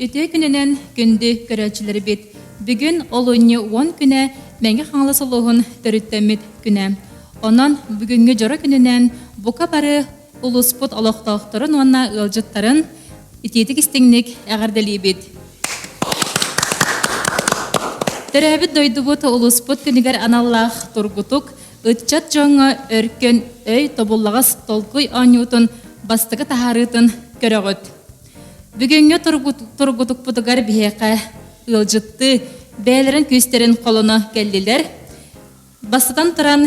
Үтүө күнүнэн күндү көрөөччүлэрбит! Бүгүн олунньу уон күнэ Мэҥэ Хаҥалас улууһун төрүттэммит күнэ. Онон бүгүҥҥү дьоро күнүнэн бука бары улууспут олохтоохторун уонна ыалдьыттарын итиитик истиҥник эҕэрдэлиибит. Төрөөбүт дойдубут улууспут күнүгэр аналлаах тургутук ыччат дьоҥҥо өркөн өй тобуллаҕас толкуй оонньуутун бастакы таһаарыытын көрөҕүт. Бүгүҥҥү тургутукпутугар биһиэхэ ыалдьыттыы бэйэлэрин күүстэрин холоно кэллилэр. Бастатан туран,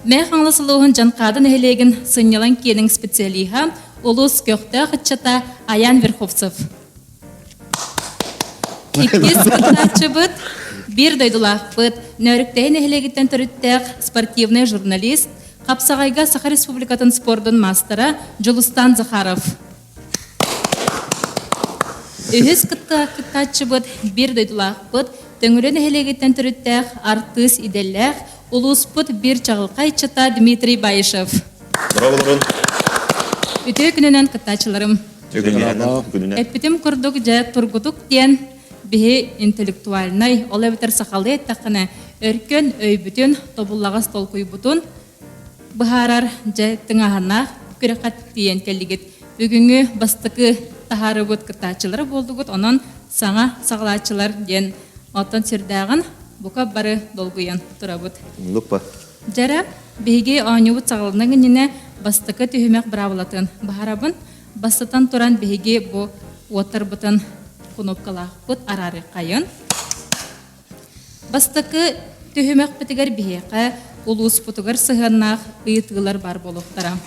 Мэҥэ Хаҥалас улууһун Дьанхаада нэһилиэгин сынньалаҥ киэнин специалиһа, улуус көхтөөх ыччата Аян Верховцев. Иккис кыттааччыбыт, биир дойдулаахпыт, Нөөрүктэһи нэһилиэгиттэн төрүттээх спортивнай журналист, хапсаҕайга Саха Республикатын спордун маастара Дьулустан Захаров. Үһүс кыттааччыбыт биир дойдулаахпыт, Төҥүрү нэһилиэгиттэн төрүттээх артыыс идэлээх, улууспут биир чаҕылхай ыччата Дмитрий Баишев. Браво Үтүө күнүнэн кыттааччыларым. Күнүнэн. Эппитим курдук дьэ тургутук диэн биһи интеллектуальнай, ол эбэтэр сахалыы эттэххинэ, өркөн өйбүтүн, тобуллаҕас толкуйбутун быһаарар дьэ тыҥааһыннаах күрэххэ тиийэн кэллигит. Бүгүҥҥү бастакы таһаарыбыт кыттааччылара буолдугут, онон саҥа саҕалааччылар диэн оттон сүрдээҕин бука бары долгуйан турабыт. Луппа. Дьэрэ, биһиги оонньуубут саҕаланыан иннинэ бастакы түһүмэх быраабылатын баһарабын. Бастатан туран биһиги бу уоттарбытын кнопкалаахпыт араарыаххайын. Бастакы түһүмэхпитигэр биһиэхэ улууспутугар сыһыаннаах ыйытыылар баар буолуохтара.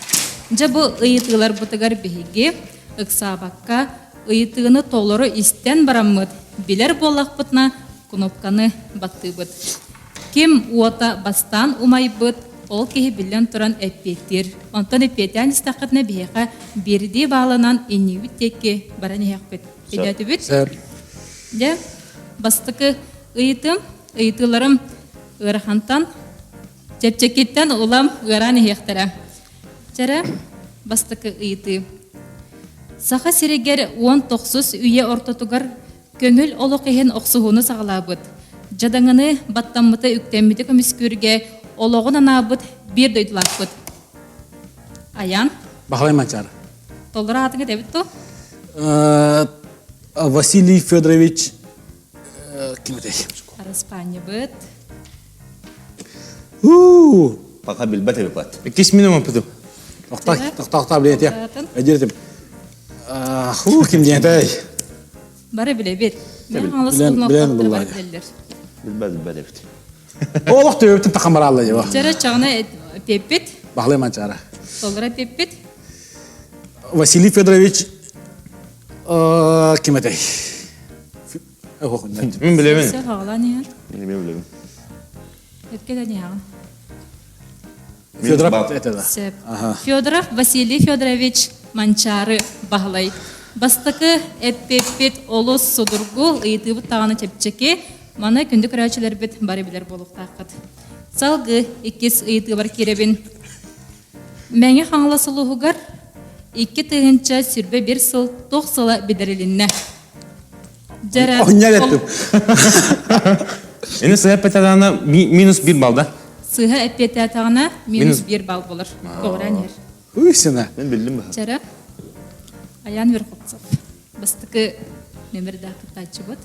Дьэ бу ыйытыыларбытыгар биһиги ыксаабакка ыйытыыны толору истэн бараммыт билэр буоллахпытына кнопканы баттыыбыт. Ким уота бастаан умайбыт, ол киһи биллэн туран эппиэттиир. Онтон эппиэттээн истэххитинэ биһиэхэ биирдии бааланан иннибит диэки баран иһиэхпит. Өйдөөтүбүт? Дьэ, бастакы ыйытым, ыйытыыларым ыарахантан, чэпчэкиттэн улам ыараан иһиэхтэрэ. Чэрэ, бастакы ыйытыы. Саха сиригэр уон тохсус үйэ ортотугар көҥүл олох иһин охсуһууну саҕалаабыт, дьадаҥыны баттаммыта үктэммити көмүскүүргэ олоҕун анаабыт биир дойдулаахпыт. Аян. Баһылай Манчаары. Толору аатыҥ этэбит дуо? Василий Федорович ким этэй? Араспаанньабыт. Пока билбэт эбипат. Иккис минимум пытым. Тохтоохтоо билиэтиэ. Эдиэтим. Ху ким диэтэй? Бары билэбит. Мен хаҥалас улуунуохтаахтар бары билэллэр. Билбэт билбэт эбит. Олох төбөбүтүн тахам бараалла дьаба. Чара чаҕына пеппит. Баһылай Манчаара. Толлара пеппит. Василий Федорович ким этэй? Мин билэбин. Мин билэбин. Федоров это да. Федоров Василий Федорович Манчаары Баһылай. Бастакы эппиппит олус судургу, ыйытыыбыт даҕаны чэпчэки. Маны күндү көрөөччүлэрбит бары билэр буолуохтааххыт. Салгыы иккис ыйытыыбар киирэбин. Мэҥэ Хаҥалас улууһугар 2021 сыл туох сыла биллэрилиннэ? Дьэрэ... Онньар эттим. Эни сыһа эппэтэҕинэ минус бир балл да? Сыһа эппиэтээтэҕинэ минус бир балл болар. Көҕүрээн иһэр. Уйсына. Мен биллим баһа. Чэрэ. Аян Верховцев. Бастакы нөмердээх кыттааччыбыт.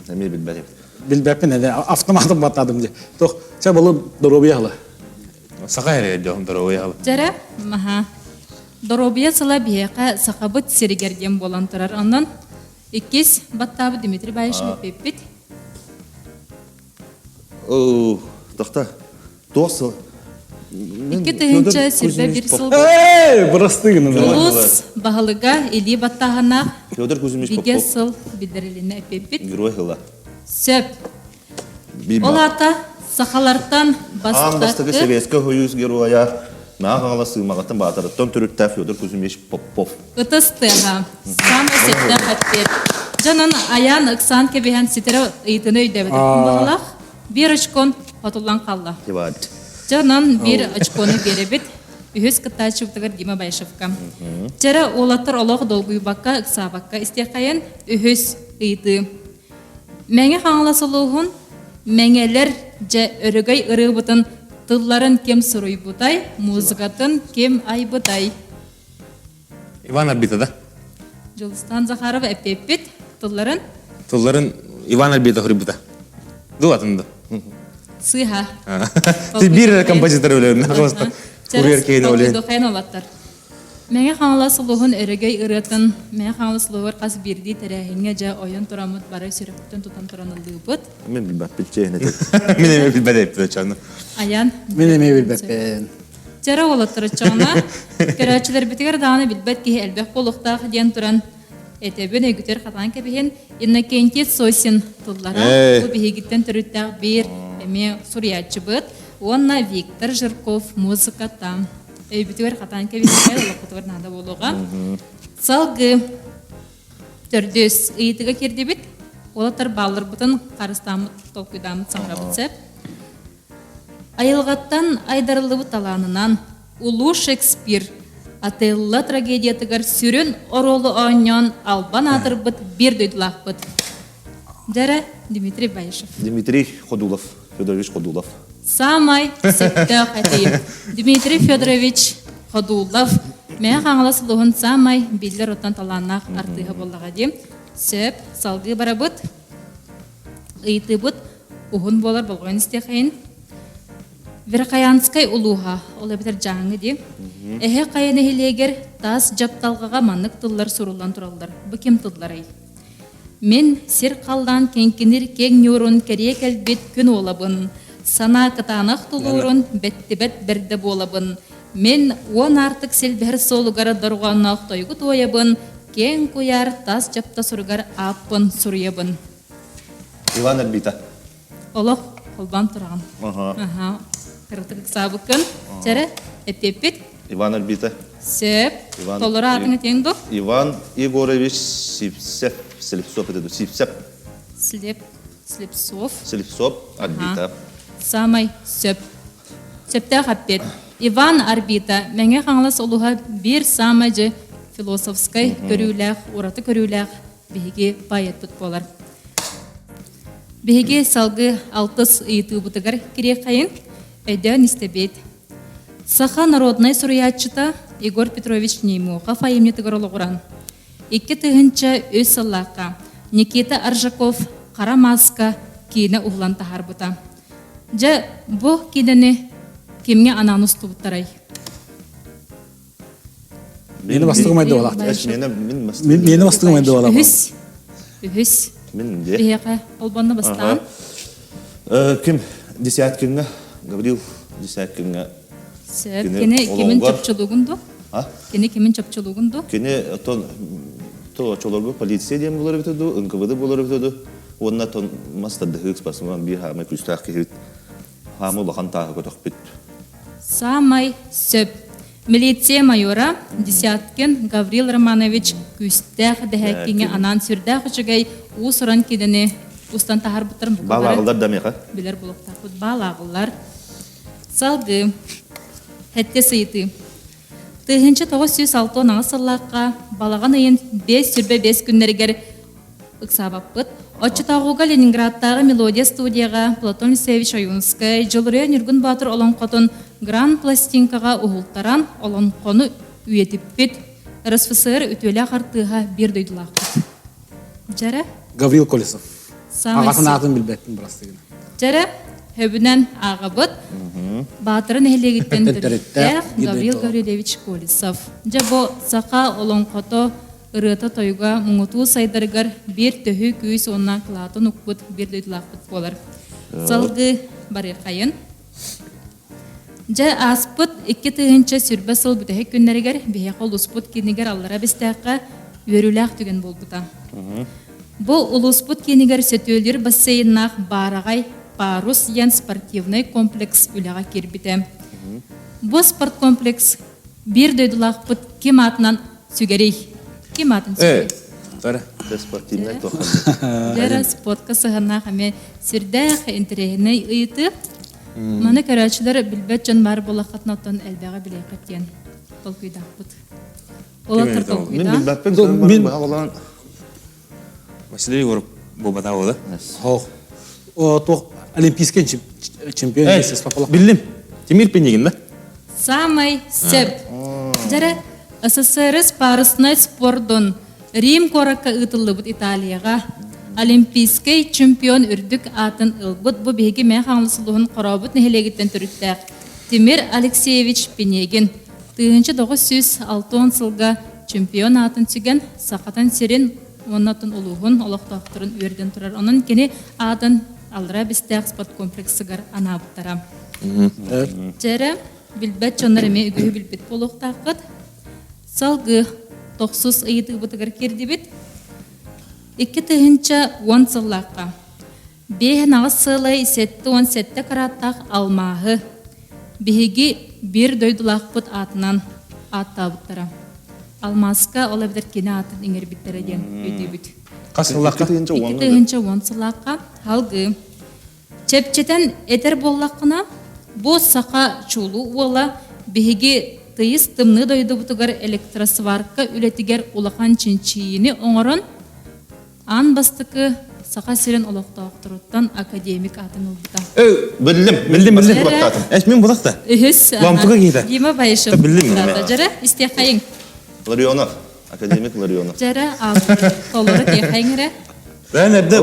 Эмиэ билбэт эбит. Билбэппин эдэ автоматом баттадым дии. Тох, чэ болу доруобуйа хала. Саха эрэ дьон доруобуйа хала. Дьэрэ, маха. Доруобуйа сыла биһиэхэ Сахабыт сиригэр диэн буолан турар. Онон иккис баттаабыт Дмитрий Баишев эппиппит. Тохта. Туох сыл? 2021 сыл Эй, бырастыы гынан. Улуус баһылыга илии баттааһыннаах Федор Кузьмич бигэ Попов. сыл биллэрилиннэ эппиппит. Герой сыла. Сөп. Ол аата сахалартан Аан бастакы бастакы Советскай Союз геройа Нааҕаҕала сыымаҕатын баатарыттан төрүттээх Федор Кузьмич Попов. Ытыс тыаһа. Саамай сөптөөх эппиэт. Дьонун айаан ыксаан кэбиһэн ситэри ыйытыны өйдөөбөтөх баҕалаах. Биир очкон хотуллан хаалла. Дебат. Дьонун биир очкону биэрэбит. Үһүс кыттааччыбытыгар Дима Баишевка. Чэрэ уолаттар олох долгуйбакка, ыксаабакка истиэххэйин. Үһүс ыйытыы. Мэҥэ Хаҥалас улууһун Мэҥэлэр дьэ өрөгөй ырыабытын тылларын ким суруйбутай, музыкатын ким айбытай? Иван Арбита да? Дьулустан Захаров эппиэппит тылларын? Тылларын Иван Арбита суруйбута. Ду атын да. Сыыһа. Ты биир композитор өлөрүн хаҥаластан. Курьер кейин олен. Дохайын олаттар. Мэҥэ Хаҥалас улууһун өрөгөй ырыатын Мэҥэ Хаҥалас улууһугар хас биирдии тэрээһиҥҥэ дьэ ойон тураммыт бары сүрэхпитин тутан туран ыллыыбыт. Мин билбэппин чиэһинэ Мин эмиэ билбэт эппит оччону. Аян. Мин эмиэ билбэппин. Чара уолаттар оччоҕуна көрөөччүлэрбитигэр даҕаны билбэт киһи элбэх буолуохтаах диэн туран этэбин өйгүтүгэр хатаан кэбиһин Иннокентий Сосин тыллара бу биһигиттэн төрүттээх биир эмиэ суруйааччыбыт уонна Виктор Жирков музыката өйбүтүгэр хатаан кэбиһиэххэ олохпутугар наада буолуоҕа салгыы төрдүс ыйытыга киирдибит уолаттар баалларбытын харыстааммыт толкуйдааммыт саҥарабыт сөп Айылҕаттан айдарыллыбыт талаанынан улуу Шекспир Отелло трагедиятыгар сүрүн оруолу оонньоон албан аатырбыт биир дойдулаахпыт. Дьэрэ Дмитрий Баишев. Дмитрий Ходулов, Федорович Ходулов. Самай сөптөөх этиим. Дмитрий Федорович Ходулов Мэҥэ Хаҥалас улууһун саамай биллэр оттон талааннаах артыыһа буоллаҕа дии. Сөп, салгыы барабыт. Ыйытыыбыт уһун буолар болҕойон истиэхэйин. Верхоянскай улууһа, ол эбэтэр Дьааҥы дии. Эһэ хайа нэһилиэгэр таас дьапталҕаҕа маннык тыллар суруллан тураллар. Бу ким тылларай? Мин сир халлаан кэҥкинир киэҥ ньуурун кэрийэ кэлбит күн уолабын. Санаа кытаанах тулуурун бэттибэт бэрдэ буолабын. Мин уон аартык силбэһэр суолугар дорҕоонноох тойугу туойабын, киэҥ куйаар таас дьапта суругар ааппын суруйабын. Иван Арбита. Олох холбоон тураҕын. Аха. Кыратык ыксаабыккын. Чэрэ, эппиэппит. Иван Арбита. Сөп. Толору аатыҥ этиэҥ дуо? Иван Егорович Сипсев. Слепцов это Сипсеп. Слеп. Слепцов. Слепцов Арбита. Самай сөп. Сөптөөх эппиэт. Иван Арбита Мэҥэ Хаҥалас улууһа биир саамай дьэ философскай көрүүлээх, ураты көрүүлээх биһиги поэтпыт буолар. Биһиги салгыы алтыс ыйытыыбытыгар кириэххэйин өйдөөн истэбит. Саха народнай суруйааччыта Егор Петрович Неймохов айымньытыгар олоҕуран, 2003 сыллаахха Никита Аржаков «Хара мааска» киинэ уһулан таһаарбыта. Дьэ, бу киинэни кимҥэ анаан устубуттарай? Мені бастыгым айды болақ. Мені бастыгым айды болақ. Үһүс. Үһүс. Мин де. Биһиэхэ холбонно бастаан. Ким Десяткинга, Гаврил Десяткинга. Сөп. Кини кимин чопчулугун ду? Кини кимин чопчулугун ду? Кини тон то чолорго полиция диэн булар эбитэ ду, НКВД булар эбитэ ду. Уонна тон мас тардыһыы спортсмен биир хаамай күүстээх киһи хаамы улахан тааһы көтөхпүт. Саамай сөп. Милиция майора Десяткин Гаврил Романович күүстээх дэһээккиҥэ анаан сүрдээх үчүгэй уус-уран кинини устан таһаарбыттарын бука бары Баалааҕылар да миэхэ. билэр буолуохтаахпыт. Баалааҕылар. Салгыы. Хэттэ сыйытыы. 1968 сыллаахха балаҕан ыйын 525 күннэригэр ыксаабаппыт. Оччотооҕуга Ленинградтааҕы Мелодия студияҕа Платон Алексеевич Ойуунскай Дьулуруйа Ньургун Боотур олоҥхотун гранд-пластинкаҕа уһултаран олоҥхону үйэтиппит РСФСР үтүөлээх артыыһа биир дойдулаахпыт. Дьэрэ? Гаврил Колесов. Аҕатын аатын билбэппин бырастыгына. Дьэрэ, хөбүнэн ааҕабыт. Баатара нэһилиэгиттэн төрүттээх Гаврил Гаврильевич Колесов. Дьэ бу саха олоҥхото ырыата-тойуга муҥутуу сайдарыгар биир төһүү күүс уонна кылаатын укпут биир дойдулаахпыт буолар. Салгыы барыаххайын. Дьэ, ааспыт 2020 сыл бүтэһик күннэригэр биһиэхэ улууспут киинигэр аллара Бэстээххэ үөрүүлээх түгэн буолбута. Бу улууспут киинигэр сөтүөлүүр бассейннаах баараҕай Парус диэн спортивнай комплекс үлэҕэ киирбитэ. Бу спорткомплекс биир дойдулаахпыт ким аатынан сүгэрий? Ким аатын сүгэрий? Э, спортивнай Дьэ, спортка сыһыаннаах эмиэ сүрдээх интэриэһинэй ыйытыы. Маны көрөөччүлэр билбэт дьон баар буоллаххытына оттон элбэҕи билиэххит диэн толкуйдаахпыт. Уолаттар Мин толкуйдаан. билбэппин, Мин- быһа холоон. Василий Егоров буолбатах буолла. Хоох. Туох олимпийский чемпион Биллим. Тимир Пенигин да? Самай сөп. Дьэрэ СССР паруснай спордун Рим куоракка ыытыллыбыт Италияҕа Олимпийскай чемпион үрдүк аатын ылбыт бу биһиги Мэҥэ Хаҥалас улууһун Хорообут нэһилиэгиттэн төрүттээх Тимир Алексеевич Пенегин 1960 сылга чемпион аатын сүгэн Сахатын сирин уонна оттон улууһун олохтоохторун үөрдэн турар. Онон кини аатын Аллараа Бэстээх спорткомплексыгар анаабыттара. Дьэрэ, билбэт дьоннор эмиэ үгүһү билбит буолуохтааххыт. Салгыы тохсус ыйытыыбытыгар киирдибит. 2010 сыллаахха 58 сыалай 77 карааттаах алмааһы биһиги биир дойдулаахпыт аатынан ааттаабыттара. Алмааска ол эбэтэр кини аатын иҥэрбиттэрэ диэн өйдүүбүт. Хас сыллаахха? 2010 сыллаахха салгыы Чэпчэтэн этэр буоллаххына, бу саха чулуу уола биһиги тыйыс тымныы дойдубутугар электросварка үлэтигэр улахан чинчийиини оҥорон, аан бастакы Саха сирин олохтоохторуттан академик аатын ылбыта. Биллим, Биллим, биллим. Эрэ. Эс мин булах да. Үһүс Лампыга киһитэ. Дима Баишев. Биллим. Дьэрэ, истиэххэйиҥ. Ларионов. Академик Ларионов. Дьэрэ, толору тиэхэйиҥ эрэ. Бэйэн эрдэ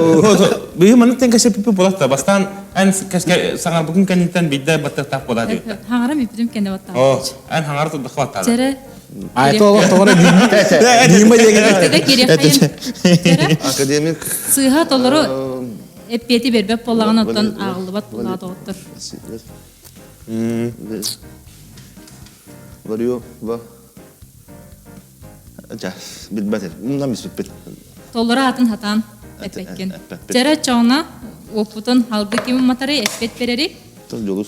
биһи маннык тэн кэсэппиппит буолар да бастаан эн саҥарбыкын кэнниттэн биирдэ баттыахтаах буолаа диэбиттэр. Хаҥарам иппитим кэннэ баттаах. Оо, эн хаҥара турдахха баттаада. Дьэрэ. Айта олох тоҕо Дима Дима кириэххэйин. Дьэрэ. Академик Сыыһа толору эппиэти бербэт буоллаҕына оттон ааҕыллыбат буоллаҕа доҕоттор. Ларионова Дьэ, билбэт Умнан биспиппит. Толору аатын хатаан эппэккин. Дьэрэ чоҥна уоппутун халгы ким матары эппет берери. Тыл дьулус.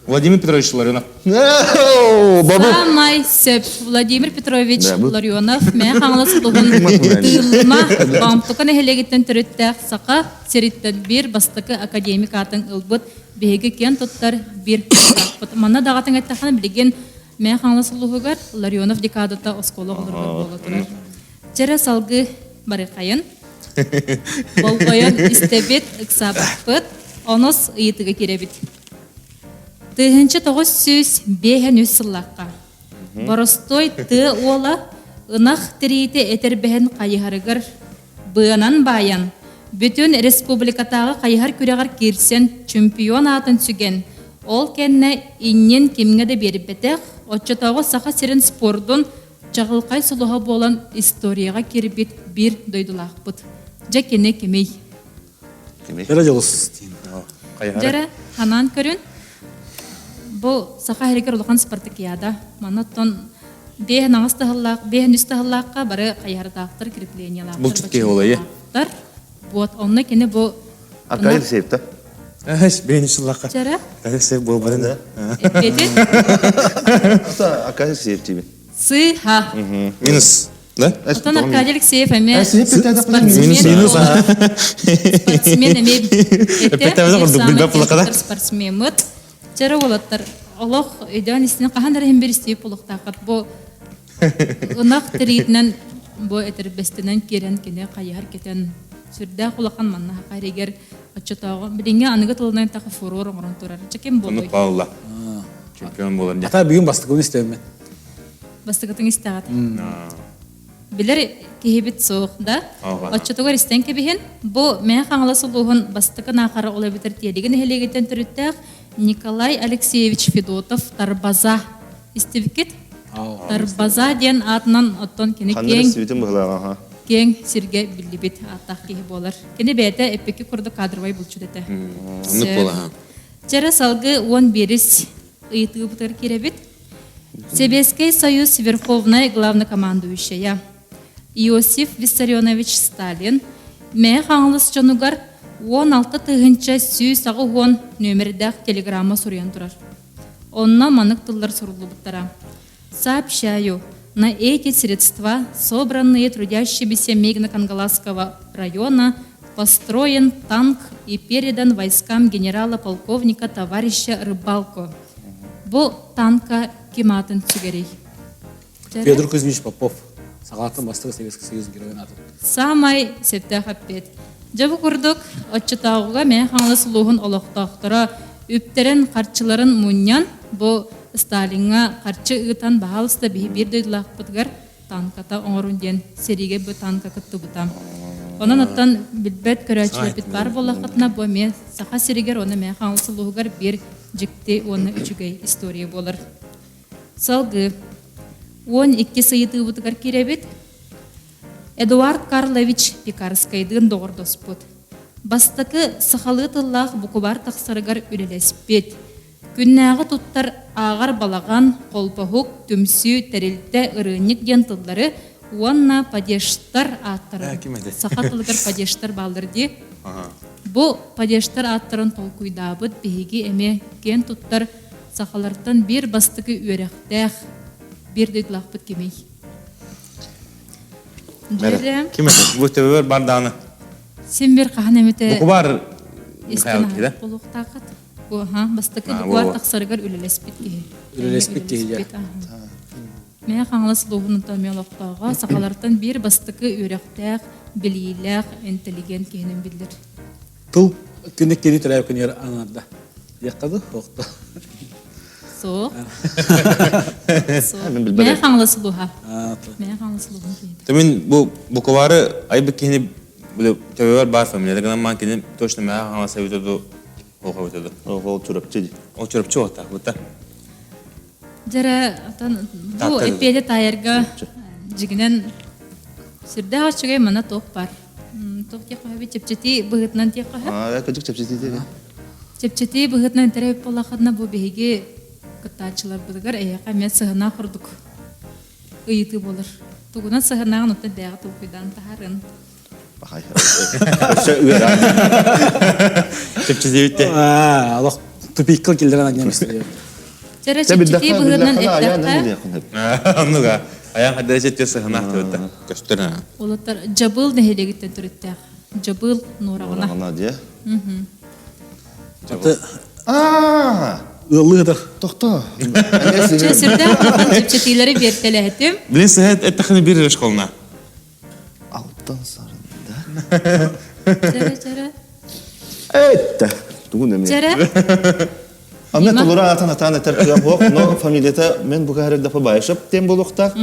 Владимир Петрович Ларионов. Самай сөп. Владимир Петрович Ларионов Мэҥэ Хаҥалас улууһун Тыыллыма Баамтука нэһилиэгиттэн төрүттээх саха сириттэн биир бастакы академик аатын ылбыт биһиги киэн туттар биир Манна даҕатыҥ эттэххинэ билигин Мэҥэ Хаҥалас улууһугар Ларионов декадата оскуола оҕолоругар буола турар. Чэрэ салгыы барыхайын. Болҕойон истэбит, ыксаабаппыт, онус ыйытыга киирэбит. 1953 сыллаахха боростуой тыа уола ынах тириитэ этэрбэһин хайыһарыгар быанан баайан, бүтүн республикатааҕы хайыһар күрэҕэр киирсэн чемпион аатын сүгэн, ол кэннэ иннин кимҥэ да биэрбэтэх, оччотооҕу Саха сирин спордун чаҕылхай сулуһа буолан историяҕа киирбит биир дойдулаахпыт. Дьэ кини кимий? Дьэрэ дьолус Дьэрэ, ханаан көрүн. Бу Саха сиригэр улахан спартакиада. Манна оттон биэһин аҕыс таһыллаах, биэһин үс таһыллаахха бары хайыһардаахтар, креплениялаахтар, Булчут киһи буолайы. Вот, онно кини бу Аркадий Алексеев да? Эс, бэйни сыллахха. Дьэрэ. Алексеев буолбатын да. Эппиэти? Аркадий Алексеев диибин. Сыха. Минус. Да? Оттон Аркадий Алексеев эмиэ Минус, минус. спортсмен эмиэ Эппэттээбитэ курдук билбэт буллахха спортсмеммыт. Чэрэ уолаттар олох өйдөөн истин хаһан эрэ иһин бир истиип булуохтааххыт. Бу ынах тириитинэн бу этэрбэстэнэн киирэн кини хайыһар кэтэн сүрдээх улахан манна саха эригэр оччотооҕу билиҥҥи аныгы тылынан эттэххэ фурор оҥорон турар. Чэ ким буолуой? Оннук паалла. Чемпион буолар дии. Ата бүгүн бастакыбын истэбин. Бастакытын истэҕит. Билэр киһибит суох да. Оччотугар истэн кэбиһин. Бу Мэҥэ Хаҥалас улууһун бастакы Наахара ол эбэтэр Тиэлиги нэһилиэгиттэн төрүттээх Николай Алексеевич Федотов Тарбаза истибиккит? Тарбаза диэн аатынан оттон кини киэҥ киэҥ сиргэ биллибит ааттаах киһи буолар. Кини бэйэтэ эппикки курдук кадровай булчут этэ. Оннук буолаха. Чэрэ салгы 11 ыйытыыбытыгар киирэбит. Сэбиэскэй Союз Верховнай главнокомандующая Иосиф Виссарионович Сталин Мэҥэ Хаҥалас дьонугар 16 180 нүөмэрдээх телеграмма суруйан турар. Онно маннык тыллар суруллубуттара. Сообщаю, на эти средства, собранные трудящимися Мегино-Кангаласского района, Построен танк и передан войскам генерала-полковника товарища Рыбалко. Бу танка ким аатын сүгэрий? Федор Кузьмич Попов. Саҕалааттан бастакы Советский Союз геройун аатын. Саамай сөптөөх эппиэт. Дьэ бу курдук, оччотооҕуга Мэҥэ Хаҥалас улууһун олохтоохторо үптэрин, харчыларын мунньан, бу Сталиҥҥа харчы ыытан, баһаалыста биһи биир дойдулаахпытыгар танката оҥорун диэн сэриигэ бу танка кыттыбыта. Онон оттон билбэт көрөөччүлэрбит баар буоллаххытына, бу эмиэ Саха сиригэр уонна Мэҥэ Хаҥалас улууһугар биир дьикти уонна үчүгэй история буолар. Салгыы 12 ыйытыыбытыгар киирэбит. Эдуард Карлович Пекарскайдыын доҕордоспут. Бастакы сахалыы тыллаах букубаар тахсарыгар үлэлэспит. Күннээҕи туттар ааҕар балаҕан, холбоһук, түмсүү, тэрилтэ, ырыанньык диэн тыллары уонна падежтар ааттарын, саха тылыгар падежтар бааллар дии. Бу падежтар ааттарын толкуйдаабыт биһиги эмиэ киэн туттар сахалартан биир бастакы үөрэхтээх биир дойдулаахпыт кимий? Дьэрэ. Ким этэ? Бу төбөбөр бар даҕаны. Син бир хаһан эмитэ Букубар истэн буолуохтааххыт. Аха, бастакы буквар тахсарыгар үлэлэспит киһи. Үлэлэспит киһи. Мэҥэ Хаҥалас улууһун Томми олохтооҕо сахалартан биир бастакы үөрэхтээх, билиилээх, интеллигент киһинэн биллэр. Тыл күнү кини төрөөбүт күнүгэр ананарда. Диэххэ дуу, суохта. Суох. Суох. Мэҥэ Хаҥалас улууһа. Мэҥэ Хаҥалас улууһун киһитэ. Мин бу буквары айбыт киһини төбөбөр баар фамилия гынан кини точно Мэҥэ Хаҥалас эбитэ дуу, ол эбитэ дуу. Ол Чурапчы дии. Ол Чурапчы буолтаах бутта. Дьэрэ, отон бу эппиэти таайарга дьигинэн сүрдээх үчүгэй мана туох бар. Туох диэххэ сөбүй? Чэпчэтии быһыытынан диэххэ сөп. Аа, кырдьык чэпчэтии диэххэ. Чэпчэтии быһыытынан этэрэ буоллаххына бу биһиги кыттааччыларбытыгар эһиэхэ эмиэ сыһыаннаах курдук ыйытыы буолар. Тугунан сыһыаннааҕын оттон бэйэҕэ толкуйдаан таһаарын. Пахай. Өссө ыараан. Чэпчэтиибит те. Аа, олох тупикка киллэрэн анньан истиэ. Чэрэ чэпчэтии быһыытынан эттэххэ. Оннуга. Айан хаддара чэпчэ сыһынаах төбөттө. Көстөр. Олоттор Дьабыл нэһилиэгиттэн төрүттээх. Дьабыл Нуораҕына. Нуораҕына дьэ. Аты Аа! ыаллыы Тохто. Чэ, сүрдээх улахан чэпчэтиилэри биэртэлээтим. Блин, сыһыт эттэххинэ биир школна. Алтан сарында. Чэрэ, чэрэ. Этте. Тугун эмиэ. Чэрэ. Аны толору аатын атаан этэр кыам суох, но фамилията мен бу каһарыр дафа Баишев тем буолуохтаах.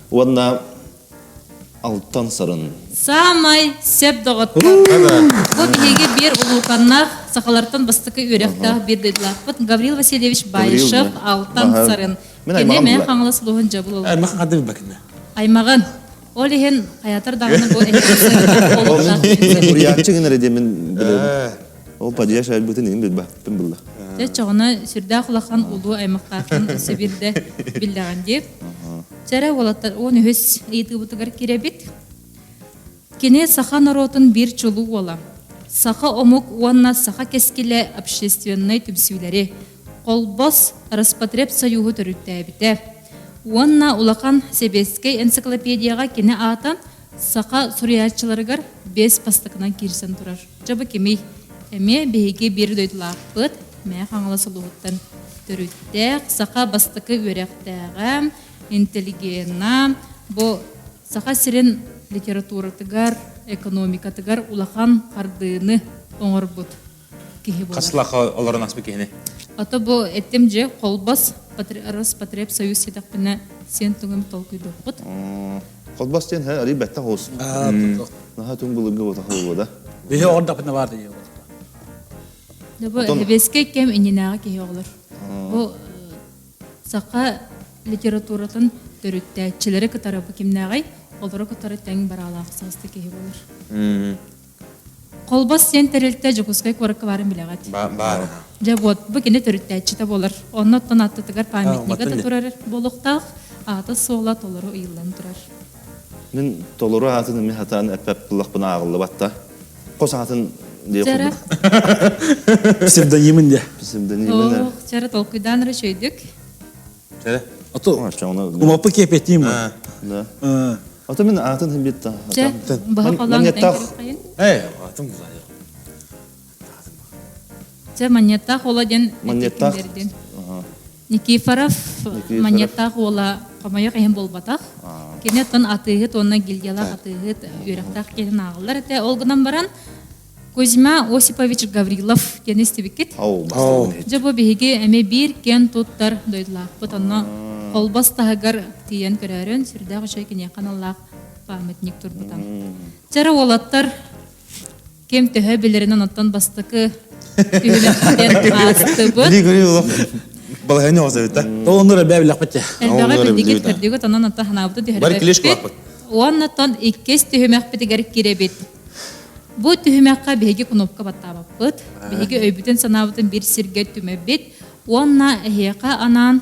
Уонна Алтан Сарын. Саамай сөп доҕоттор. Бу биһиги биир улууканнаах сахалартан бастакы үөрэхтээх биир дойдулаахпыт Гаврил Васильевич Баишев Алтан Сарын. Кини Мэҥэ Хаҥалас улууһун дьабыл Аймах хадыр бакына. Аймаҕын. Ол иһин хайатар даҕаны бу Суруйааччы гынар диэмин билэбин. Ол падья шайбытын иһин билбэппин булла. Дьэ чоҕуна сүрдээх улахан улуу аймахтаахтан өссө биирдэ биллэҕин дии. Чэрэ уолаттар 13 ыйытыыбытыгар киирэбит. Кини саха норуотун биир чулуу уола. Саха омук уонна саха кэскилэ общественнай түмсүүлэри, Холбос Роспотребсоюһу төрүттээбитэ. Уонна улахан сэбиэскэй энциклопедияҕа кини аата саха суруйааччыларыгар биэс бастакынан киирсэн турар. Дьэ бу кимий? Эмиэ биһиги биир дойдулаахпыт, Мэҥэ Хаҥалас улууһуттан төрүттээх, саха бастакы үөрэхтээҕэ, интеллигена, бу Саха сирин литературатыгар, экономикатыгар улахан хардыыны оҥорбут киһи буолар. Хас лаха олорон аспыт киһини? Ото бу эттим дьэ Холбос Роспотребсоюз ситэхпинэ сиэн тугум толкуйдуохпут. Холбос диэн арый бэттэх оҕус. Наһаа түҥ былыргы ботаха буолуо да. Биһи оҕордохпутуна баар дии Бу сэбиэскэй кэм иннинээҕи киһи оҕолор. Бу саха литературатын төрүттээччилэри кытары бу кимнээҕий? Олору кытары тэҥ бараалаах саасты киһи буолар. Холбос диэн тэрилтэ Дьокуускай куоракка баарын билэҕит? Баар. Дьэ вот, бу кини төрүттээччитэ буолар. Онно оттон аттытыгар памятнига да турар буолуохтаах, аата-суола толору ыйыллан турар. Мин толору аатын эмиэ хатаан эппэт буллахпына ааҕыллыбат да. Хос аатын диye Чара. Псевдонимын де. Псевдонимын. Ох, чара толкуйдаан эрэ үчүгэйдик. Чара. Ото умаппы кепетиим. Да. Ото мин аатын хим бит. Дьэ, быһа холоон Манньыаттаах. Ээ, аатын булайа. Дьэ, Манньыаттаах уола диэн Манньыаттаах. бердин. Никифоров Манньыаттаах уола хомойох иһин буолбатах. Кини оттон атыыһыт уонна гильдиялаах атыыһыт үөрэхтээх киһитин ааҕыллар этэ. Ол гынан баран Кузьма Осипович Гаврилов диэн истибиккит. Дьэ бу биһиги эмиэ биир киэн туттар дойдулаахпыт. Онно Холбос таһыгар тиийэн көрөөрүн сүрдээх үчүгэй киниэхэ аналлаах памятник турбута. Чэрэ уолаттар ким төһө билэринэн оттон бастакы түһүмэхтэн аастыбыт. Балаһыанньа оҕособит да. Ол оннур элбээ билэхпит те. Элбэҕи билдигит көрдүгүт, онон оттон ханаабыты түһэрбэппит. Уонна иккис түһүмэхпитигэр кирэбит. Бу түһүмэххэ биһиги кнопка баттаабаппыт. Биһиги өйбүтүн-санаабытын биир сиргэ түмэбит уонна эһиэхэ анаан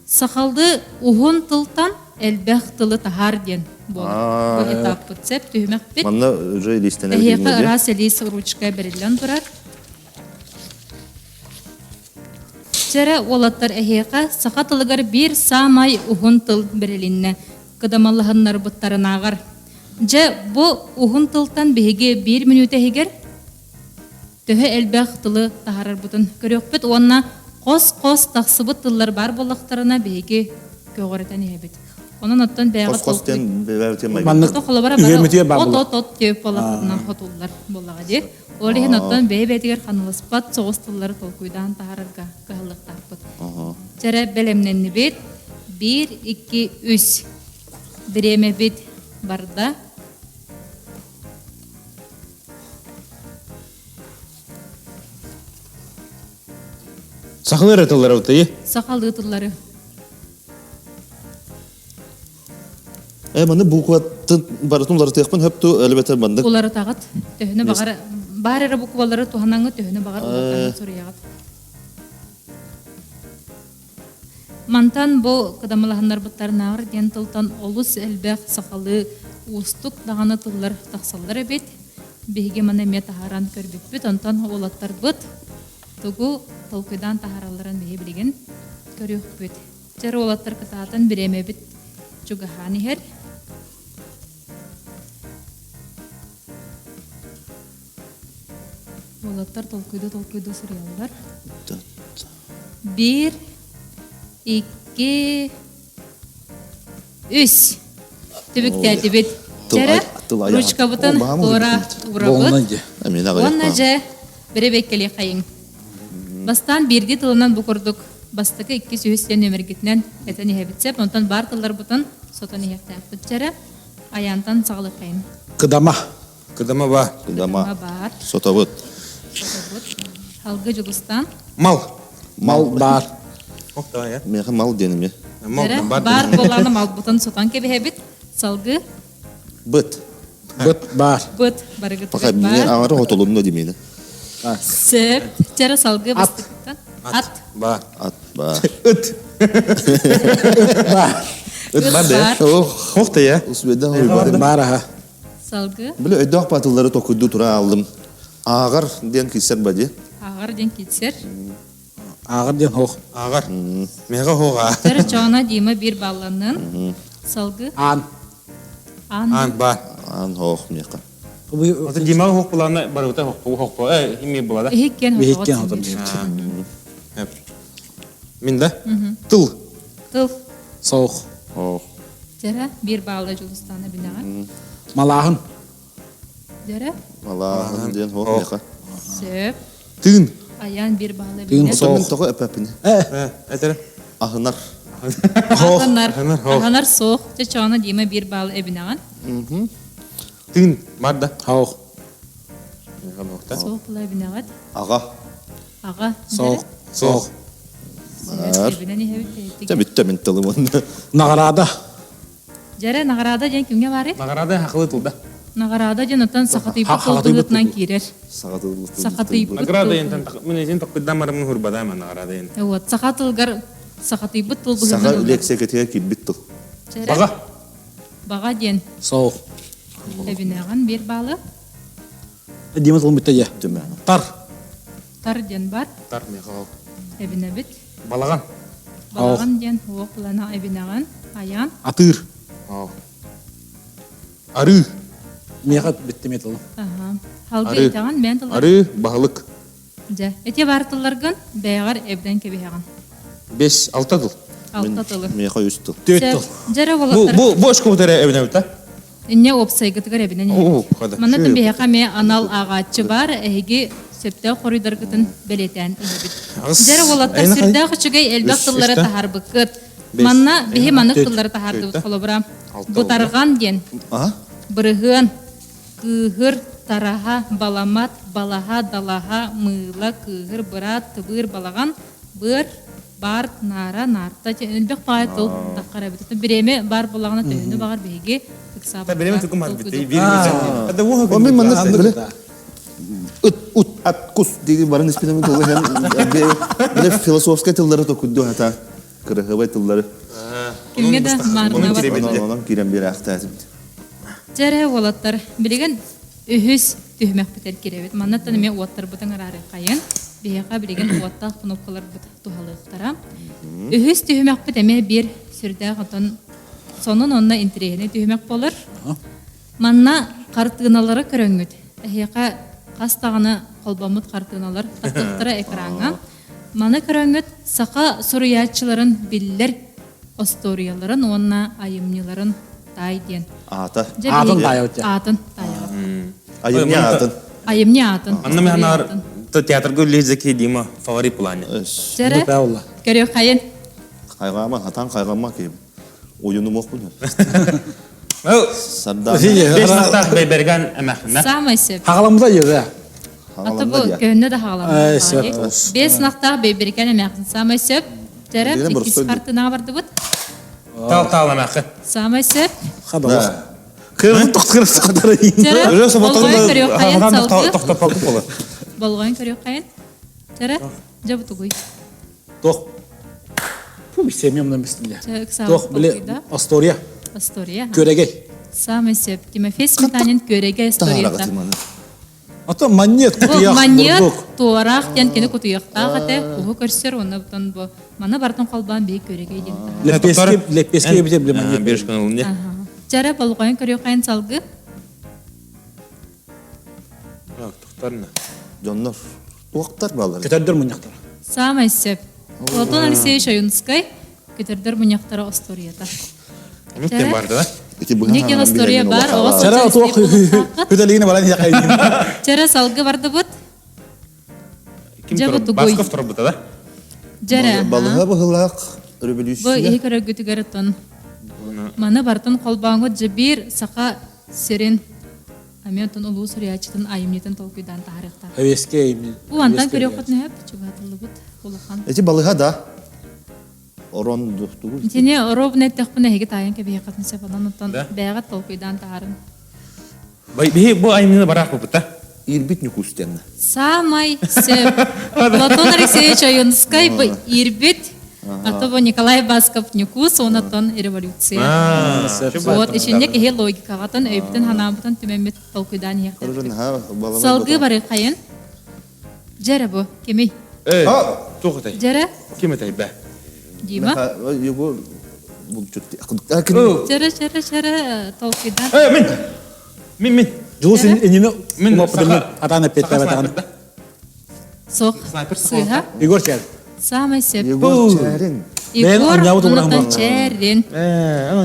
сахалыы уһун тылтан элбэх тылы таһаар диэн буолар. Бу этаппыт сөп түһүмэхпит. Манна уже илиистэнэбит. Эһиэхэ ыраас илиис ручка бэриллэн турар. Чэрэ уолаттар эһиэхэ саха тылыгар биир саамай уһун тыл бэрилиннэ. Кыдамаллаһыннарбыттарынааҕар. Дьэ, бу уһун тылтан биһиги биир мүнүүтэ иһигэр төһө элбэх тылы таһаарарбытын көрүөхпүт уонна хос-хос тахсыбыт тыллар баар буоллахтарына биһиги көҕүрэтэн иһэбит. Онон оттон бэйэҕэ Хос-хос диэн бэйэҕэ Маннык холобура үһүөмүтүгэр баар от от от диэбит буоллахтарына хотуллар буоллаҕа дии. Ол иһин оттон бэйэ-бэйэтигэр ханалыспат соҕус тыллары толкуйдаан таһаарарга кыһаллыахтаахпыт. Чэрэ бэлэмнэннибит. Биир, икки, үс. Бириэмэбит барда. Сахалыы эрэ тыллары утуйу. Сахалыы тыллары. Э, маны букватын барытын уларытыахпын хөпту, элбэтэ маннык. Уларытаҕыт. Төһөнү баҕар баар эрэ буквалары туһанаҥы төһөнү баҕар уларытаҥҥыт суруйаҕыт. Мантан бу кыдамалаһыннарбыттарынааҕар диэн тылтан олус элбэх сахалыы уустук даҕаны тыллар тахсаллар эбит. Биһиги маны эмиэ таһааран көрбүппүт. Онтон уолаттарбыт тугу толкуйдаан таһааралларын биһи билигин көрүөхпүт. Чэр уолаттар кытаатан бириэмэбит чугаһаан иһэр. Уолаттар толкуйду-толкуйду суруйаллар. Биир, икки, үс. Түбүктээтибит. Чэрэ, ручкабытын туора уурабыт. Уонна дьэ, бэрэбиэккэлиэххэйиҥ. Бастаан биирдии тылынан бу курдук бастакы, иккис, үһүс диэн нүөмэргитинэн этэн иһэбит сөп. Онтон баар тылларбытын сотон иһиэхтээхпит. Чэрэ, айаантан саҕалыаххайын. Кыдама. Кыдама ба. Кыдама. баар. Сотобут. Сотобут. Алгы Дьулустан. Мал. Мал баар. Ох давай я. Миэхэ мал диэн эмиэ. Мал баар. Баар буолааны малбытын сотон кэбиһэбит. Салгы. Быт. Быт баар. Быт барыгытыгар Пока мне баар. аңары хотолунна димени. Сөп. Чара салгы бастыктан. Ат. Ба. Ат ба. Ыт. Баар. Ыт бар да. Ох. Ох да я. Усбедан уйбадым. Баар аха. Салгы. Били өйдөөх батыллары токуйду тура алдым. Ааҕар диэн киирсэр ба дии. Ааҕар диэн киирсэр. Ааҕар диэн хоох. Ааҕар. Мега хоға. Чара Чоона Дима биир балланнын. Салгы. Аан. Аан. Аан ба. Аан хоох меха. Ото Дима хоох булана барыта хоох хоох э ими була да. Иһиккен Биһиккен хотор. Мин да? Тыл. Тыл. Соох. Хоох. Дьэрэ биир баалла Дьулустаана бинаҕа. Малааһын. Дьэрэ. Малааһын диэн хоох меха. Сөп. Тыын. Аян биир баалла Тыын бинэ. соох. Тоҕо эпэппин. Э, этэрэ. Аһынар. Аһынар. Аһынар, хоох. Аһынар суох. Чочоона Дима биир баал эбинэҕин. Тыын. Бар да. Хоох. Суох була эбинэҕит. Аҕа. Аҕа. Соох. Соох. Бар. Эбинэн иһэбит. Дьэ бүттэ мин тылым онно. Наҕараада. Дьэрэ наҕараада диэн кимҥэ баарый? Наҕараада хахылы тылда. Наҕараада диэн оттон сахатыйбыт Хахатыйбыт тылбытынан тыл. киирэр. Сахатыйбыт. Сахатыйбыт Награда тыл. ентен мен эзин токкудан барымын хурбада ма награда ен. Вот саха тылгар сахатыйбыт тыл Саха быһыынан ылар. лекциякатыгар киирбит тыл. Дьэрэ Баҕа. баҕа диэн Соох. эбинэҕин биир баалы. Дима тылым бүтте дьэ. Түмэ. Тар. Тар диэн бар. Тар мехал. Эбинэбит. Балаҕан. Балаҕан диэн уох булана эбинэҕин. Аян. Атыыр. Оо. Арыы. Миэхэ бүттэ эмиэ тылым. Аха. Халгы итэҕин бэйэн тыллар. Арыы, баһылык. Дьэ, ити баар тылларгын бэйэҕэр эбдэн кэбиһэҕин. Бес, алта тыл. Алта тылы. Миэхэ үс тыл. Төрт тыл. Дьэрэ Бу, уолаттар. бу, бу очкобут эрэ эбинэбит да? Инньэ уопсайгытыгар эбинэн иһэбит. Манна биһиэхэ эмиэ анал ааҕааччы баар, эһиги сөптөөх хоруйдаргытын бэлиэтээн иһэбит. Дьэрэ уолаттар сүрдээх үчүгэй элбэх тыллары таһаарбыккыт. Манна биһи маннык тыллары таһаардыбыт холобура. Бутарҕан диэн. Бырыһыан, кыыһыр, тараһа, баламат, балаһа, далаһа, мыыла, кыыһыр, быраат, тыбыыр, балаҕан, быар, баар, наара, наарта элбэх баҕайы тыл таххар эбит. Бириэмэ баар буоллаҕына төһөнү баҕар биһиги ыксаабакка Бириэмэ тугум барбыт. Мин манна ыт ут ат кус диги барын испинем тылы һәм биле философскай тыллары токуйду хата кырыһыбай тыллары Кимге да маарынабат. Онон киирэн биэрээхтээтим. Дьэрэ уолаттар, билигин үһүс түһүмэхпитэр кирэбит. Маннаттан эмиэ уоттарбытын араарыаххайын. Биһиэхэ билигин уоттаах кнопкаларбыт туһалыахтара. Үһүс түһүмэхпит эмиэ биир сүрдээх отон сонун онно интэриэһинэй түһүмэх буолар. Манна хартыыналары көрөҥҥүт. Эһиэхэ хас даҕаны холбоммут хартыыналар тахсыахтара экраҥҥа. Маны көрөҥҥүт саха суруйааччыларын биллэр остуоруйаларын уонна айымньыларын таай диэн. Аата. Аатын таайабыт. Аатын таайабыт. Айымньы аатын. Айымньы аатын. Анна Миханаар театрга үлэлиир Дима фаворит плане. Дьэрэ, көрүөххэйин. Хайҕаама, хатан хайҕамма киһим. Ойунумуохпун. Сардаана. Бес бэйбэргэн эмэхинэ. Самай сөп. Хаҕаламмыта йыга. Ата бу көһүннэ да хаҕаламмыта. Бес нахтаах бэйбэргэн эмэхин самай сөп. Дьэрэ, иккис хартынаҕа бардыбыт. Тал тал эмэхин. Самай сөп. Хадалас. Кырын тохтор сахатары. Дьэрэ, болҕойон көрүөххэйин салгы. Болҕойон көрүөххэйин. Дьэрэ, дьэ бутугуй. Туох? Фу, семьям бистиле. Туох, били, история. История. Көрегей. Самый сөп. Тимофей Сметанин көрегей историята. Ото манньыат кутуйах Манньыат туораах диэн кини кутуйахтаах этэ, куһу көрсөр уонна бутан бу маны бартын холбоон биһи көрегей диэн Лепески, лепески бите биле манньыат. Биршкан Чара болҕойон көрүөххайын салгы. Тохторна. Дьоннор туохтар баалар? Көтөрдөр мунньахтара. Саамай сөп. Платон Алексеевич Ойунскай Көтөрдөр мунньахтара остуоруйата. Ким бар да? Никин история бар, оҕо Чара туох күтэлигини баран иһэ Чара салгы бардыбыт. Ким Басков турбута да? Дьэрэ. Балыга быһылаах революция. Бу иһи көрөргүтүгэр оттон маны бартын холбооҥут дьэ биир саха сирин Эмиэ оттон улуу суруйааччытын айымньытын толкуйдаан таһаарыахтаах. Эвеске айымньы. Бу антан көрүөххүт нэһэп чугаһатыллыбыт улахан. Эти балыга да. Орон тугу. Итини ровно эттэхпинэ эһиги таайан кэбиһиэххитин сөп онон оттон бэйэҕит толкуйдаан таһаарын. Биһи бу айымньыны бараах буппута. Ирбит Ньукуус диэннэ. Самай сөп. Платон Алексеевич Ойунскай бу ирбит А то бу Николай Басков Ньукуус уонна революция. Вот ичинне киһи логикаҕатын өйбүтүн ханаабытын түмэммит толкуйдаан иһиэхтээхпит. Салгыы барыаххайын. Дьэрэ бу кимий? Туох этэй? Дьэрэ? Ким этэй бэ? Дима? Дьэрэ, дьэрэ, дьэрэ толкуйдаан. Э, мин! Мин, мин. Дьулус инини мин атаан эппиэттээбэтэҕин. Суох. Сыыһа. Егор Чээрин. Саамай сөп. Егор Чээрин. Егор оннуттан Чээрин.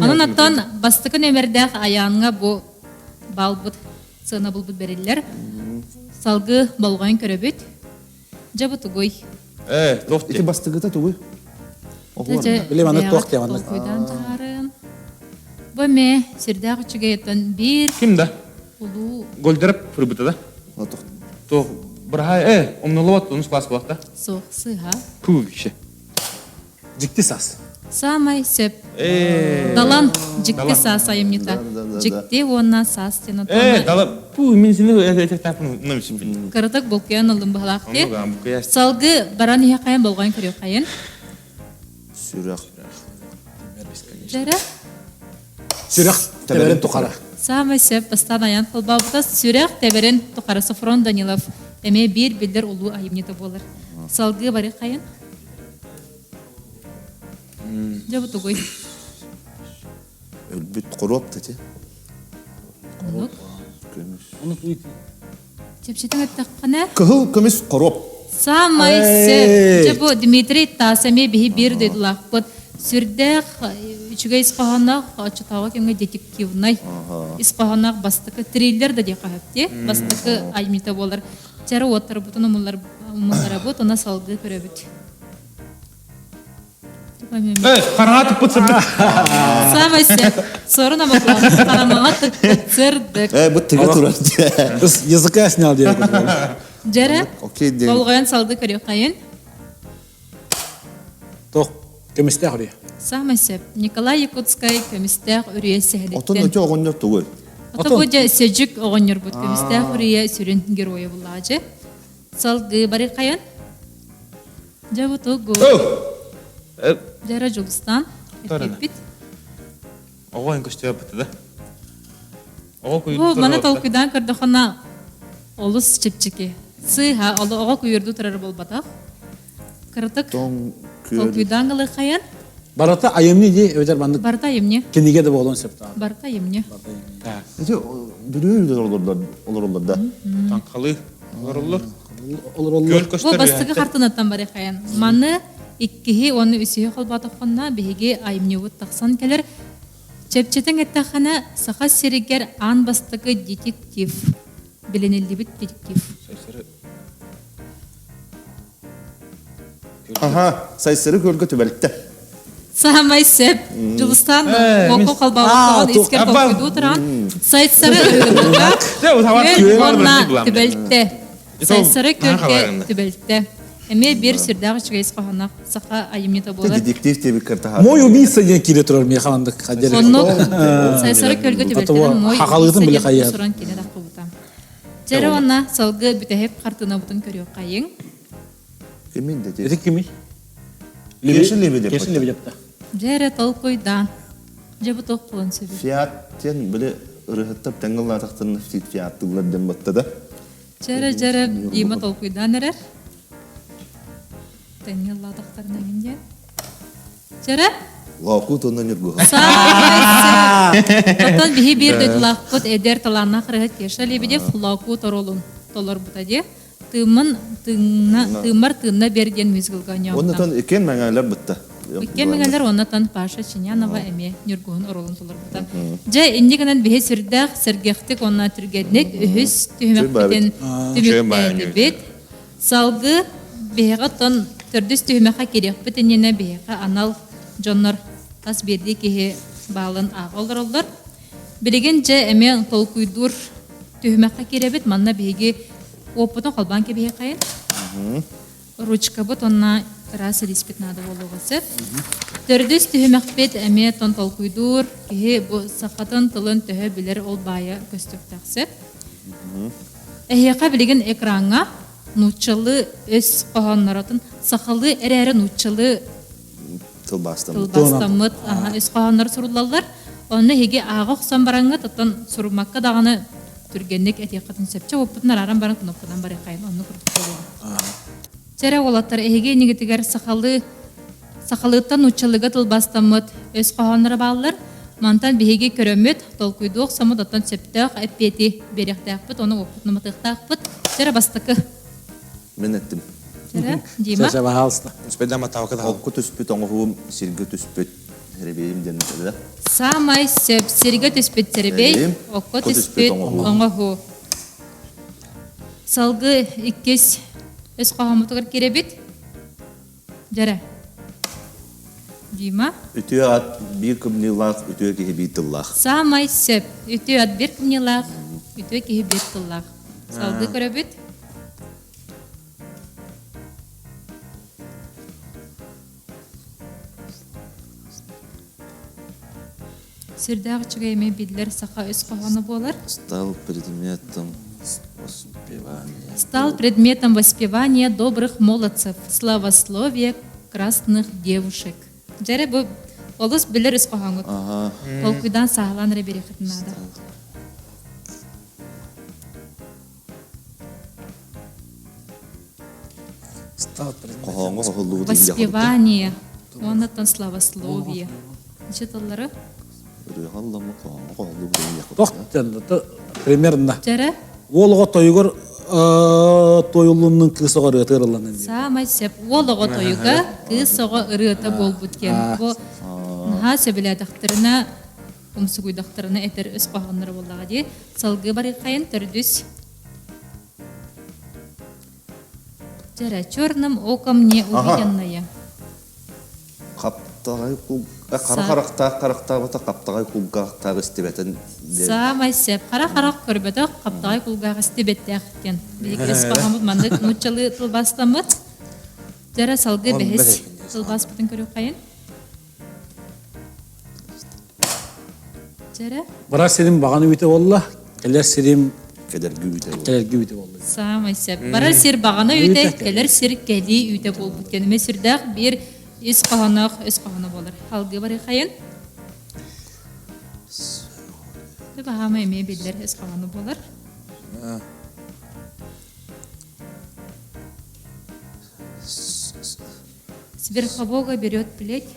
Онон оттон бастакы нөмердээх Айааҥҥа бу балбыт сыанабылбыт бэриллэр. Салгыы болҕойон көрөбүт. Дьэ бу тугуй? Э, туох Ити бастакыта тугуй? Билим аны туох диэн маннык. Толкуйдаан таһаарыам. Бу эмиэ сирдээх үчүгэйиттэн биир Ким да? улуу Гольдерап фырбыта да? Туох быраһай э умнулубат онус класс буолта. Суох сыыһа. Пу вообще. Дьикти саас. Саамай сөп. Далан дьикти саас айымньыта. Дьикти уонна саас диэн Э, дала пу мин сини этэ Кыратык булкуйан ыллым быһалаах ди. Салгы баран иһэ болҕойон көрүөххэйин. Сүрэх. Дэрэ. Сүрэх тэбэрин тухары. Саамай сөп бастаан айан холбообута Сүрэх тэбэрин тухары Софрон Данилов эмиэ биир биллэр улуу айымньыта буолар. Салгыы бары хайын? Дьэ бу тугуй? Өлбүт хоруоп да ти. Оннук. Чэпчэтэн эттэххинэ. Кыһыл көмүс хоруоп. Саамай сөп. Дьэ бу Дмитрий Таас эмиэ биһи биир дойдулаахпыт. Сүрдээх үчүгэй ис хоһоонноох оччотооҕу кэмҥэ детективнай ис хоһоонноох бастакы триллер да диэххэ сөп дии. Бастакы айымньыта буолар. Чэрэ уоттарбытын умулларабыт, уонна салгыы көрөбүт. Хараҥа туппут сырдык. Самай сөп. Сорун амаклан харамаҥа тыкпыт сырдык. Э, бу тыга турар. Языка снял диэн. Дьэрэ, Окей, диэн. болҕойон салгыы көрүөххэйин. Тох, көмүстээх үрүйэ. Самай сөп. Николай Якутскай көмүстээх үрүйэ сэһэниттэн. Отон өтө оҕонньор тугуй? Ото бу дьэ Сөдьүк оҕонньорбут көмүстээх үрүйэ сүрүн геройа булаачы. Салгыы барыхайын. Дьэ бу тугу? Дьэрэ Дьулустаан эппиппит. Оҕо эн көстүөппүт да. Оҕо Бу маны толкуйдаан көрдөххүнэ олус чэпчэки. Сыыһа, оҕо күйүөрдүү турар буолбатах. Кыратык толкуйдаан ылыаххайан. Барыта айымньы дии эбэтэр маннык Барыта айымньы. кинигэ да буолуон сөп Барыта айымньы. Ити Бүлүү олороллор да. Таҥхалыы олороллор. Олороллор. Бу бастакы хартыынаттан барыахайан. Маны иккиһи уонна үсүһү холботоххонно биһиги айымньыбыт тахсан кэлэр. Чэпчэтэн эттэххинэ, Саха сиригэр аан бастакы детектив, билиниллибит детектив. Аха, Сайсары көлгө түбэлтэ. Саамай сөп. Дьулустаан Око холбообуттаҕын искэр толкуйдуу туран Сайсары ырыгыныга күөл уонна түбэлтэ. Сайсары көлгө түбэлтэ. Эмиэ биир сүрдээх үчүгэй ис хоһоонноох саха айымньыта буолар. Детектив диэбиккэр таһаар. Мой убийца диэн киирэ турар миэхэ андык хадьар. Оннук Сайсары көлгө түбэлтэнэн мой Хахалыытын убийца биле диэн хайар. суран кини таххыбыта. Дьэрэ уонна салгы бүтэһик хартыынабытын көрүөххэйиҥ. Кимин дети? Ити кимий? Кеша Лебедев. Кеша Лебедевта. Дьэ толкуйдаан. Дьэ бу туох буолан сөбүй? Фиат диэн били ырыһыттар тэҥҥэ фиаттылар диэн батта да. Дьэрэ дьэрэ Дима толкуйдаан эрэр. Тэҥҥэ ыллаатахтарына эҥин диэн. Дьэрэ? Локу тонна ньургуһун. Оттон биһи биир дойдулаахпыт эдэр талааннаах ырыһыт Кеша Лебедев Локу торуолун толорбута диэ. Тыыммын тыынна, тыыммар тыынна бер диэн мюзиклга оонньообута. Оннотон иккиэн мэҥэлэр бытта. Иккиэн мэҥэлэр оннотон Паша Чинянова эмиэ Ньургуһун оруолун толорбута. Дьэ, инньэ гынан биһи сүрдээх сэргэхтик уонна түргэнник үһүс түһүмэхпитин түмүктээтибит. Салгыы биһиэхэ оттон төрдүс түһүмэххэ киириэхпит иннинэ биһиэхэ анал дьоннор хас биирдии киһи баалын ааҕа олороллор. Билигин дьэ эмиэ толкуйдуур түһүмэххэ киирэбит. Манна биһиги уоппутун холбоон кэбиһиэххэйин. Ручкабыт уонна ыраас илииспит наада буолуоҕа сөп. Төрдүс түһүмэхпит эмиэ тон толкуйдуур киһи бу сахатын тылын төһө билэр ол баайа көстүөхтээх сөп. Эһиэхэ билигин экраҥҥа нууччалыы өс хоһоонноротун сахалыы эрээри нууччалыы тылбаастаммыт. Тылбаастаммыт өс хоһооннор суруллаллар. Онно эһиги ааҕа охсон бараҥҥыт, оттон суруммакка даҕаны түргэнник этиэххитин сөп. Чэ, уоппутун арааран баран кнопканан барыаххайын, онно курдук буолуоҕа. Чэрэ уолаттар, эһиги иннигитигэр сахалыы сахалыыттан нууччалыыга тылбаастаммыт өс хоһоонноро бааллар. Мантан биһиги көрөммүт, толкуйдуох охсоммут, оттон сөптөөх эппиэти биэриэхтээхпит, ону уоппутун уматыахтаахпыт. Чэрэ бастакы Мин эттим. Дима. Чэ, пожалуйста. Окко түспүт оҥоһуум сиргэ түспүт сэрэбиэйим диэн да. Саамай сөп сиргэ түспүт сэрэбиэй, окко түспүт оҥоһуу. Салгыы иккис өс хоһооммутугар киирэбит. Дьэрэ. Дима. Үтүө ат биир кымньыылаах, үтүө киһи биир тыллаах. Саамай сөп. Үтүө ат биир кымньыылаах, үтүө киһи биир тыллаах. Салгыы көрөбүт. Сүрдээх үчүгэй эмиэ биллэр саха өс хоһооно буолар. Стал предметом воспевания. Стал предметом воспевания добрых молодцев, славословие красных девушек. Дьэрэ бу олус билэр өс хоһооҥҥут. Толкуйдаан сааһылаан эрэ биэриэххитин наада. Хоһооҥҥо хоһуллубут Воспевание, уоннаттан славословие. Ниче тыллары? Ырыаҕа ылламмыт хоһооҥҥо хоһуллубут диэн Тох примерно. Дьэрэ. Уол оҕо тойугар туойуллуннун кыыс оҕо ырыата ырылланын диэн. Саамай сөп. Уол оҕо тойуга кыыс оҕо ырыата буолбут диэн. Бу наһаа сөбүлээтэхтэринэ умсугуйдахтарына этэр өс хоһоонноро буоллаҕа дии. Салгыы барыаххайын төрдүс. Дьэрэ, черным оком не увиденное. Хаптаҕай кул хара харахтаах харахтаабата хаптаҕай кулгаахтаах истибэтин диэн. Саамай сөп. Хара харах көрбөтөх, хаптаҕай кулгаах истибэттээх диэн. Биһиги өс хоһооммут маннык нууччалыы тылбаастаммыт. Дьэрэ салгыы бэһис тылбааспытын көрүөххэйин. Дьэрэ. Барар сирим баҕаны үүтэ буолла, кэлэр сирим Кэдэрги үүтэ буолла. Кэлэрги үүтэ буолла. Саамай сөп. Барар сир баҕана үүтэ, кэлэр сир кэлии үүтэ буолбут кэнэмэ сүрдээх биир ис хоһооноох өс хоһооно буолар. Алгыы барыахайын. Баһаама эмиэ биллэр өс хоһооно буолар. С верхового берет плеть,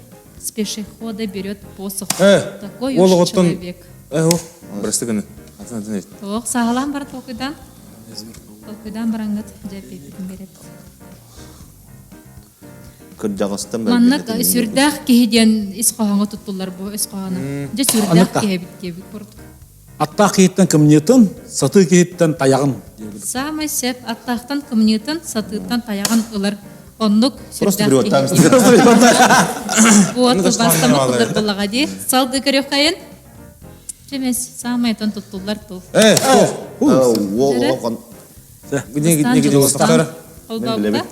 с пешехода берет посох. Э, Такой ол уж оҕоттон человек. э о, бырасты гыны. Атын атын эт. Тоох саһалаан бар толкуйдаан. Толкуйдаан бараҥҥыт дьэ эппиппитин берет. Кырдьаҕастан Маннык сүрдээх киһи диэн ис хоһооҥҥо туттуллар бу өс хоһооно. Дьэ сүрдээх киһи эбит диэбит курдук. Аттаах киһиттэн кымньыытын, сатыы киһиттэн тайаҕын. Саамай сөп аттаахтан кымньыытын, сатыыттан тайаҕын ылар. Оннук сүрдээх киһи. Вот тылбаастаммыт тыллар буоллаҕа дии. Салгыы көрүөххэйин. Чэмэс, саамай отон туттуллар тыл. Э, Холбообута.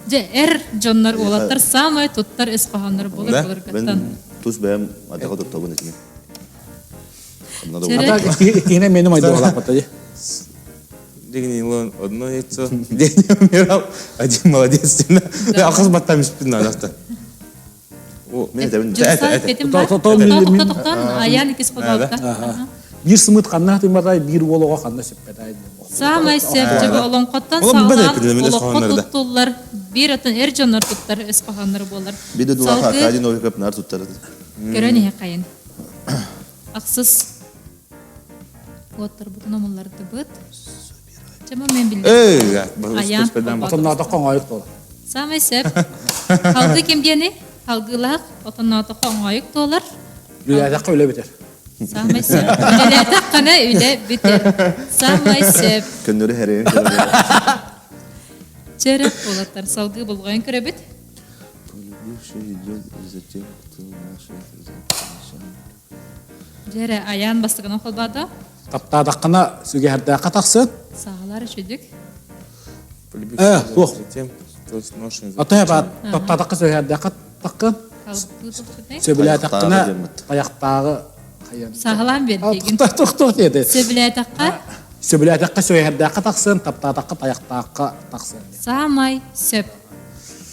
Дьэ, эр дьоннор, уолаттар саамай туттар ис хоһоонноро буолар былыргыттан. Тус бэйэм адаҕа туттабын итини. Иккиһинэн мени майдугалааппата дии. Дигнилон одно яйцо, день умирал, один молодец. Алхас баттам испин надо. Мен этэбин. Тоқтон, аян икис холбообута. Биир сымыт ханна тыматай, биир уол оҕо ханна сүппэтэй. Саамай сөп дьэ олоҥхоттон саҕалаан олоххо туттуллар, биир атын эр дьоннор туттар өс хоһоонноро буолар. Биир дойдулаах Аркадий Новиков наар туттар. Көрөн иһэ хайын. Ахсыс уоттарбытын омуллардыбыт. Чэ, мен биллим. Аян. Отонноотоххо оҥоойук туолар. Саамай сөп. Халгы ким диэни? Халгылаах отонноотоххо оҥоойук туолар. Үлэлээтэххэ үлэ бүтэр. Саамай сөп. Үлэлээтэххинэ үлэ бүтэр. Саамай сөп. Көннөрү хэрэ. Чэрэх буолаттар. Салгыы болҕойон көрөбүт. Полюбивший идет за тем, кто наши Дьэрэ, айаан бастакынан холбоото. Таптаатаххына сүгэһэрдээххэ тахсыан. Саалар үчүдүк. Э, суох. Ата баар таптаатахха сүгэһэрдээххэ таххын. Сөбүлээтэххинэ тайахтааҕы хайан. Саһалаан биэрдигин. Тохтоо диэти. Сөбүлээтэххэ Сөбүлээтэххэ сүгэһэрдээххэ тахсыан, таптаатахха тайахтаахха тахсыан. Саамай сөп.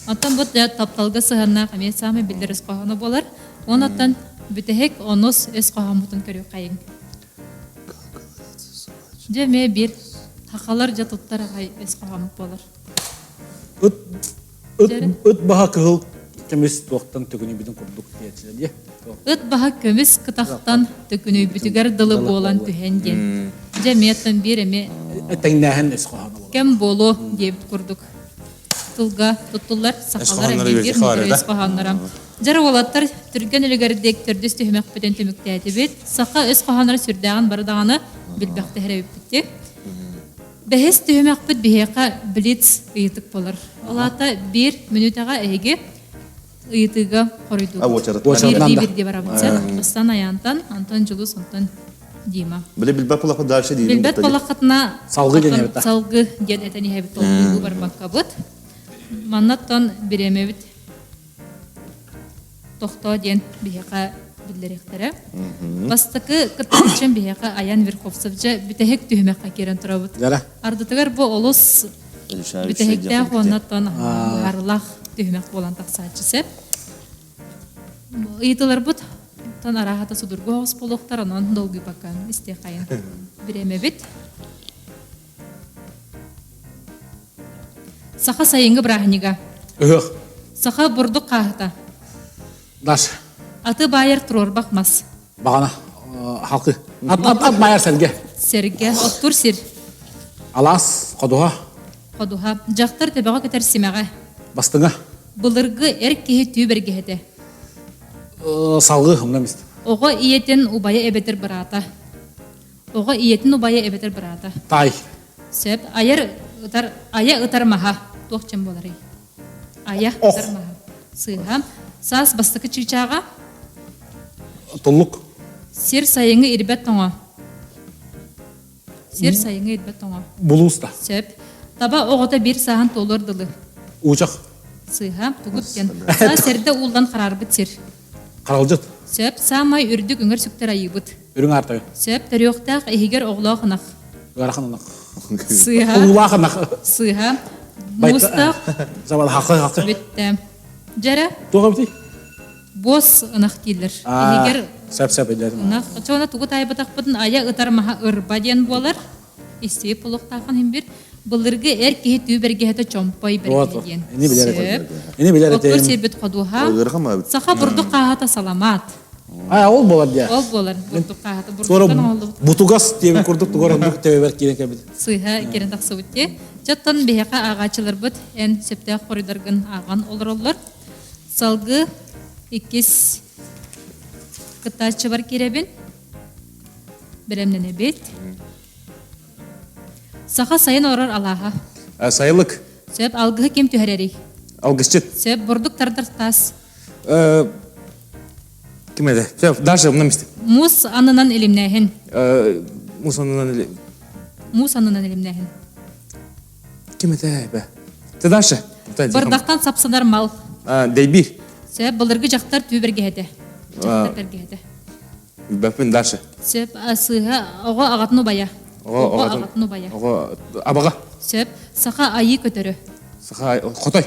Оттон бу тапталга сыһыаннаах эмиэ саамай биллэр өс хоһооно буолар. Онон бүтэһик онус өс хоһооммутун көрүөххэйиҥ. Дьэ эмиэ биир хахалар дьэ туттар аҕай өс хоһооммут буолар. Ыт ыт ыт баһа кыһыл көмүс туохтан төкүнүйбүтүн курдук диэччилэр дии. Ыт баһа көмүс кытахтан төкүнүйбүтүгэр дылы буолан түһэн диэн. Дьэ эмиэ оттон биир эмиэ тэҥнээһин өс хоһооно буолар. Кэм буолуо диэбит курдук тылга туттуллар сахалар эмиэ биир мудрый өс хоһоонноро. Дьэр уолаттар түргэн үлүгэрдик төрдүс түһүмэхпитин түмүктээтибит. Саха өс хоһоонноро сүрдээҕин бары даҕаны билбэхтэһэр эбиппит. Бэһис түһүмэхпит биһиэхэ блиц ыйытык буолар. Ол аата биир мүнүүтэҕэ эһиги ыйытыыга хоруйдуугут. Биирдии биирдии барабыт. Бастан Аянтан, Антон Дьулус, онтон Дима. Били билбэт буоллахха дальше диибин. Билбэт буоллаххытына салгы диэн эбит. Салгы диэн этэн иһэбит толкуйдуу барбаккабыт. Маннаттан бириэмэбит тохтоо диэн биһиэхэ биллэриэхтэрэ. Бастакы кыттааччым биһиэхэ Аян Верховцев дьэ бүтэһик түһүмэххэ киирэн турабыт. Ардытыгар бу олус бүтэһиктээх уоннаттан быһаарылаах түһүмэх буолан тахсааччы сөп. Ыйытыларбыт тон арааһата судургу оҕус буолуохтар, онон долгуйбакка истиэххэйин. Бириэмэбит. Саха сайыҥҥы бырааһынньыга. Ыһыах. Саха бурдук хааһыта. Даш. Аты баайар туруорбах мас. Баҕана. Халкы. Ат, ат, ат баайар сэргэ. Сэргэ. Оттур сир. Алаас. Ходуһа. Ходуһа. Дьахтар төбөҕө көтөр симэҕэ. Бастыҥа. Былыргы эр киһи түү бэргэһэтэ. Салгыы умнам истим. Оҕо ийэтин убайа эбэтэр быраата. Оҕо ийэтин убайа эбэтэр быраата. Таай. Сөп. Айар ытар, айа ытар маһа. Туох чем буоларый? Айа ытар маһа. Сыыһа. Саас бастакы чыычааҕа. Туллук. Сир сайыҥҥы ирбэт тоҥо. Сир сайыҥҥы ирбэт тоҥо. Булууста. Сөп. Таба оҕото биир сааһын туолуор дылы. Уучах. Сыыһа. Тугут диэн. Саас эрдэ ууллан хараарбыт сир. Харалдьыт. Сөп. Саамай үрдүк үҥэр сүктэр айыыбыт. Үрүҥ аар тойон. Сөп. Төрүөхтээх иһигэр оҕолоох ынах. Ыарахан ынах. Сыыһа. Уулаах ынах. Сыыһа. Муустаах. Забал хакы хакы. Бүттэ. Дьэрэ. Туох эбитий? Бос ынах дииллэр. Иһигэр Сөп сөп өйдөөтүм. Ынах. Оччоҕуна тугу таайбатахпытын айа ытар маһа ырба диэн буолар. Истиэп буолуохтаахын иһин бир. Былыргы эр киһи түү бэргэһэтэ чомпой бэргэһэ диэн. Ини билэр этим. Ини билэр Оттур этим. сирбит ходуһа. Саха бурдук хааһата саламаат. А, ол буолар дии. Ол буолар бурдук хааһата. Бурдуктан оҥоһуллубут. Бутугас диэбит курдук тугар оннук төбөбөр киирэн кэлбит. Сыыһа киирэн тахсыбыт дии. Чоттон биһиэхэ ааҕааччыларбыт эн сөптөөх хоруйдаргын ааҕан олороллор. Салгыы иккис кыттааччыбар киирэбин. Бэлэмнэнэбит. Саха сайын олорор алааһа. Сайылык. Сөп, алгыһы ким түһэрэрий? Алгысчыт. Сөп, бурдук тардар таас. Ким это? Все, дальше умна мисте. Муус аннынан илимнээһин. Муус аннынан Муус аннынан илимнээһин. Ким это? Бе. Ты дальше. Бардахтан сапсанар мал. Дейбир. Сөп, былыргы дьахтар түү бэргэһэтэ. Дьахтар бэргэһэтэ. Билбэппин дальше. Сөп, сыыһа оҕо аҕатын убайа. Оҕо аҕатын убайа. Оҕо абаҕа. Сөп, саха айыы көтөрө. Саха хотой.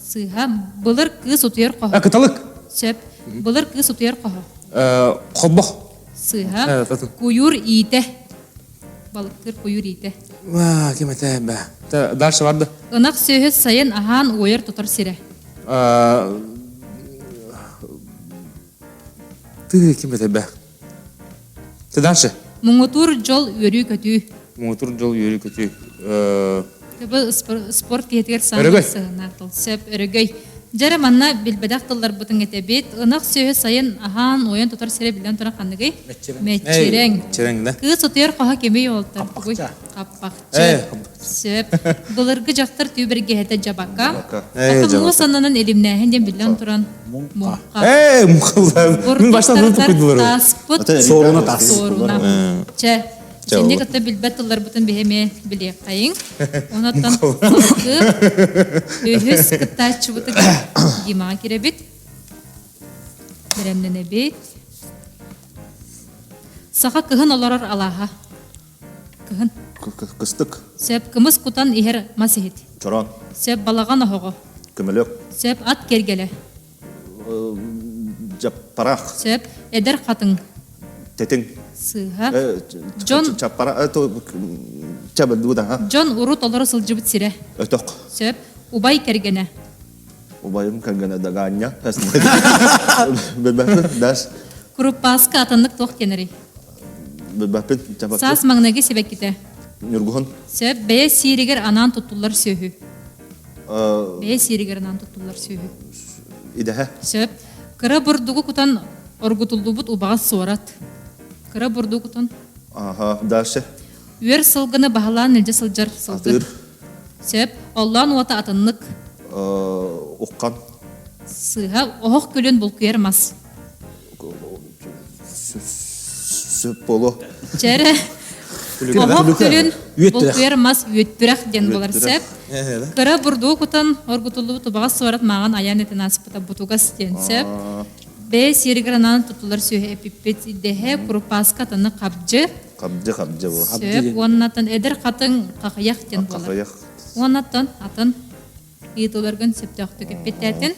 Сыыһа, былыр кыыс утуйар хоһо. Кыталык. Сөп, былыр кыыс утуйар хоһо. Хоббох. Сыыһа, куйуур иитэ. Балыктыыр куйуур иитэ. Ким этэ бэ? Дальше барды. Ынах сүөһү сайын аһаан уойар тутар сирэ. Тыы ким этэ бэ? Ты дальше. Муҥутуур дьол үөрүү-көтүү. Муҥутуур дьол үөрүү-көтүү. Төбө спорт киһитигэр саамай сыһыаннаах тыл. Сөп, өрөгөй. Дьэрэ манна билбэтэх тылларбытын этэбит. Ынах сүөһү сайын аһаан, уойан тутар сирэ биллэн туран ханныгый? Мэччирэҥ. Мэччирэҥ да. Кыыс утуйар хоһо кими уолтар? Хаппахчы. Сөп. Былыргы дьахтар түү бэргэһэтэ дьабака. Ата муус аннынан илимнээһин диэн биллэн туран муҥха. Ээ, муҥха. Мин баштан тукуйдулар. Тааспыт. Суоруна таас. Суоруна. Чэ, Синни кытта билбэт тылларбытын биһи эмиэ билиэххэйиҥ. Онуттан салгыы үһүс кыттааччыбытыгар Димаҕа кирэбит. Бэлэмнэнэбит. Саха кыһын олорор алааһа. Кыһын. Кыстык. Сөп кымыс кутан иһэр мас иһит. Чороон. Сөп балаҕан оһоҕо. Көмөлөк. Сөп ат киэргэлэ. Дьаппараах. Сөп эдэр хатыҥ. Тэтиҥ. Сыыһа. Дьон Чаппара чабырдыбыт Дьон урут олоро сылдьыбыт сирэ. Өтөх. Сөп убай кэргэнэ. Убайым кэргэнэ Дагаанньа. Билбэппин, дас. Куруппааска атыннык туох диэнэрий? Билбэппин, Саас маҥнайгы сибэккитэ. Ньургуһун. Сөп, бэйэ сииригэр анаан туттуллар сүөһү. Бэйэ сииригэр анаан туттуллар сүөһү. Идэһэ. Сөп. Кыра бурдугу кутан оргутуллубут убаҕас суорат. Кыра бурдугу кутан. Аха, дальше. Үөр сылгыны баһылаан илдьэ сылдьар сылгы. Атыыр. Сөп. Оллоон уота атыннык. Уххан. Сыыһа оһох күлүн булкуйар мас. Сөп боло. Чэрэ. Оһох күлүн булкуйар мас үөттүрэх диэн буолар сөп. Кыра бурдугу кутан оргутуллубут убаҕас суорат мааҕын айаан этин ааспыта бутугас диэн сөп. Бэйэ сиэригэр анаан тутулар сүөһү эпиппит идэһэ курупааска атыны хабдьы Хабдьы хабдьы бу. Сөп уоннаттан эдэр хатыҥ хахыйах диэн буолар. Хахыйах. Уоннаттан атын ыйытыыларгын сөптөөхтүк эппиэттээтин.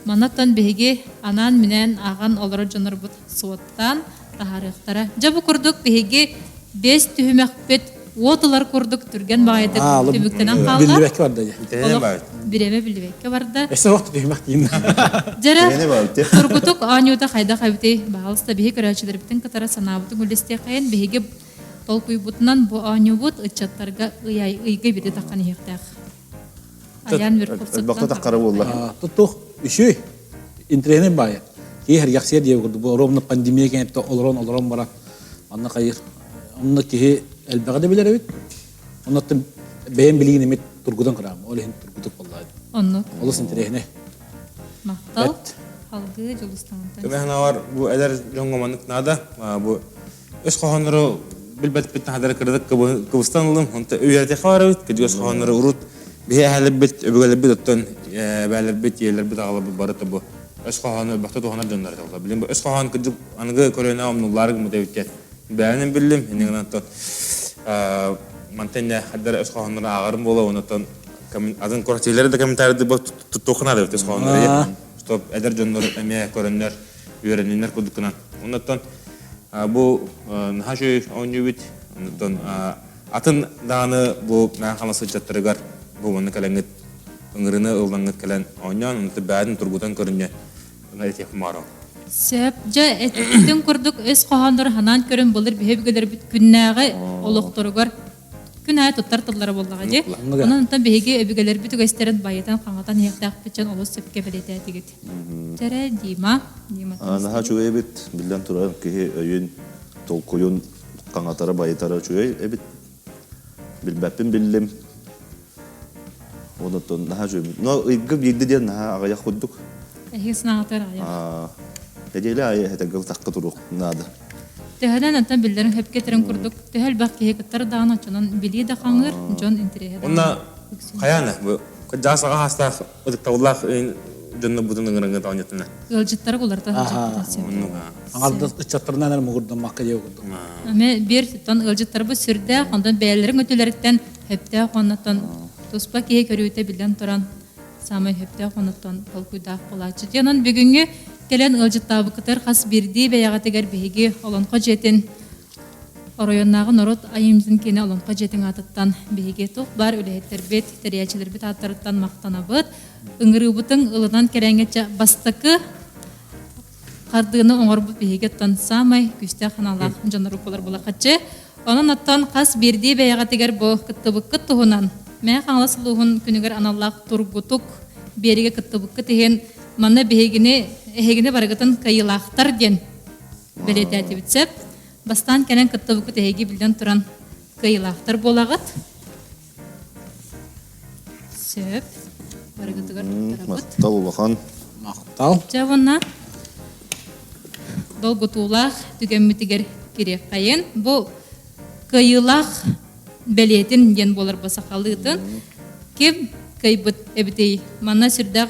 Манаттан биһиги анаан-минээн ааҕан олорор дьоннорбут суоттаан таһаарыахтара. Дьэ бу курдук биһиги биэс түһүмэхпит. уот ылар курдук түргэн баҕайытык түмүктэнэн хаалла. Биллибэккэ барда дии. Олох бириэмэ биллибэккэ барда. Өссө вакыт түһүмэх диин. Дьэрэ, тургутук оонньуута хайдах эбитий? Баһаалыста биһи көрөөччүлэрбитин кытары санаабытын үллэстиэххэйин. Биһиги толкуйбутунан бу оонньуубут ыччаттарга ый ыйга бири таххан иһиэхтээх. Аян Элбэхтэ таххара буолла. Туттух үчүй интириэһинэй баайы. Киһи сэргэхсийэр диэбит курдук. Бу ровно пандемия кэнниттэн олорон олорон баран манна хайыр. Онно киһи элбэҕи да билэр эбит. Оннуттан бэйэм билигин эмит тургутан кыраам. Ол иһин тургутук буолла. Оннук. Олус интириэһинэй. Махтал. Халгыы Дьулустаантан. Көмө бу эдэр дьоҥҥо маннык наада. Бу өс хоһооннору билбэтиппит наһадара кырадык кыбыстан ылым. Онто үөрэтиэххэ барабыт. Кыдьык өс хоһооннору урут биһи эһэлэрбит, өбүгэлэрбит оттон эбээлэрбит, ийэлэрбит, аҕаларбыт барыта бу өс хоһоону элбэхтэ туһанар дьоннор этэ. Билин бу өс хоһоон кыдьык аныгы көлүөнэ умнуллаары гыммыт эбит бэйэнэн биллим. Иннигинэн оттон мантан иннэ хаддара өс хоһооннору ааҕарым буола, онтон атын квартиралары да комментарийды бу туттуохха наада эбит өс хоһооннору. Чтоб эдэр дьоннор эмиэ көрөннөр, үөрэниннэр курдуккунан. Оннуттан бу наһаа үчүгэй оонньуубут. Оннуттан атын даҕаны бу мээн хаҥас ыччаттарыгар бу манна кэлэҥҥит ыҥырыны ыллаҥҥыт кэлэн оонньоон, оннуттан бэйэтин тургутан көрүнньэ этиэхпин баҕарабын. Сөп. Дьэ, эттин курдук өс хоһооннору ханаан көрөн былыр биһи өбүгэлэрбит күннээҕи олохторугар күн аайы туттар тыллара буоллаҕа дии. Онон онтон биһиги өбүгэлэрбит үгэстэрин байытан хаҥатан иһиэхтээхпит дьон олус сөпкө бэлиэтээтигит. Дьэрэ, Дима. Дима. Наһаа үчүгэй эбит. Биллэн турар, киһи өйүн, толкуйун хаҥатара, байытара үчүгэй эбит. Билбэппин биллим. Онон наһаа үчүгэй. Но ыйга биирдэ диэн наһаа аҕыйах курдук. Эһиги санаатар аҕыйах. Нэдиэлэ аайы этэргэ тахха туруох наада. Төһөнөн онтон биллэрин хөпкө этэрин курдук, төһө элбэх киһи кыттар даҕаны оччонон билии да хаҥыыр, дьон интэриэһэ даҕаны. Онно хайаана бу кырдьаҕас аҕа саастаах ытыктабыллаах дьонно бутун ыҥырыҥҥыт оонньотуна. Ыалдьыттары уларыта сылдьыппытын сөп. Аҥардас ыччаттарынан эрэ муҥурдаммакка диэ курдук. Аме биир тон ыалдьыттарбыт сүрдээх, онтон бэйэлэрин өтүлэриттэн сөптөөх оннотон туспа киһи көрүүтэ биллэн туран саамай сөптөөх оннотон толкуйдаах буолааччы. Дьэ онон бүгүҥҥү кэлэн ыалдьыттаабыккытыгар хас биирдии бэйэҕитигэр биһиги Олоҥхо дьиэтин оройуоннааҕы норуот айымньытын киинэ Олоҥхо дьиэтин аатыттан биһиги туох баар үлэһиттэрбит, тэрийээччилэрбит ааттарыттан махтанабыт. Ыҥырыыбытын ылынан кэрэҥҥэ бастакы хардыыны оҥорбут биһиги оттон саамай күүстээх санаалаах дьоннор буолар булахаччы. Онон оттон хас биирдии бэйэҕитигэр бу кыттыбыккыт туһунан Мэҥэ Хаҥалас улууһун күнүгэр аналлаах тургутук биэригэ кыттыбыккыт иһин манна биһигини эһигини барыгытын кыайыылаахтар диэн бэлиэтээтибит сөп. Бастаан кэлэн кыттыбыккыт эһиги биллэн туран кыайыылаахтар буолаҕыт. Сөп. Барыгытыгар туттарабыт. Махтал улахан. Махтал. Дьэ уонна долгутуулаах түгэммитигэр кириэххэйин. Бу кыайыылаах бэлиэтин диэн буолар бу сахалыытын. Ким кыайбыт эбитий? Манна сүрдээх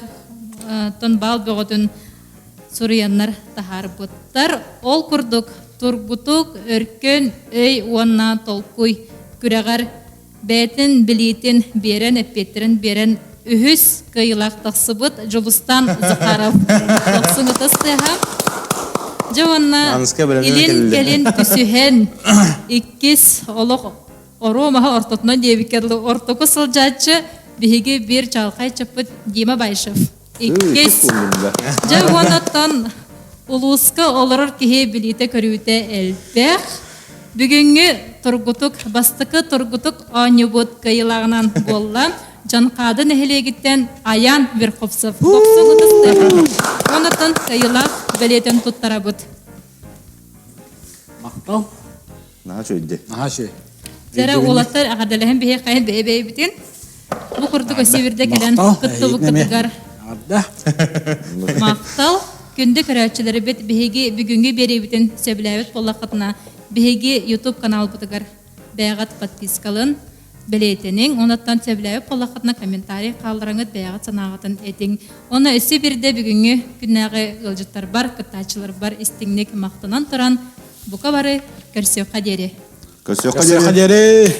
тон баал бөҕөтүн суруйаннар таһаарбыттар. Ол курдук тургутук, өркөн, өй уонна толкуй күрэҕэр бэйэтин билиитин биэрэн, эппиэттэрин биэрэн үһүс кыайыылаах тахсыбыт Дьулустан Захаров дохсун ытыс тыаһа. Дьэ уонна илин-кэлин түсүһэн иккис олох оруо маһа ортотунан диэбиккэ дылы ортоку сылдьааччы биһиги биир чаҕылхай чаппыт Дима Байшев. Иккис. Дьэ уоннаттан улууска олорор киһи билиитэ-көрүүтэ элбэх. Бүгүҥҥү тургутук, бастакы тургутук оонньуубут кыайыылааҕынан буолла. Дьанхаады нэһилиэгиттэн Аян Верховцев. Тохсун ытыстыаҕа. Уоннаттан кыайыылаах бэлиэтин туттарабыт. Махтал. Наһаа үчүгэй. Наһаа үчүгэй. Дьэрэ уолаттар эҕэрдэлэһэн биһиэхэ хайын бэйэ-бэйэбитин. Бу курдук өссө бирдэ кэлэн кыттыбыккытыгар махтал. Күндү көрөөччүлэрбит биһиги бүгүҥҥү биэриибитин сөбүлээбит буоллаххытына биһиги YouTube каналбытыгар бэйэҕит подпискалын бэлиэтэниҥ, онуттан сөбүлээбит буоллаххытына комментарий хааллараҥыт бэйэҕит санааҕытын этиҥ. Онно өссө бирдэ бүгүҥҥү күннээҕи ыалдьыттарбар, кыттааччыларбар истиҥник махтанан туран, бука бары көрсүөххэ диэри. Көрсүөххэ диэри.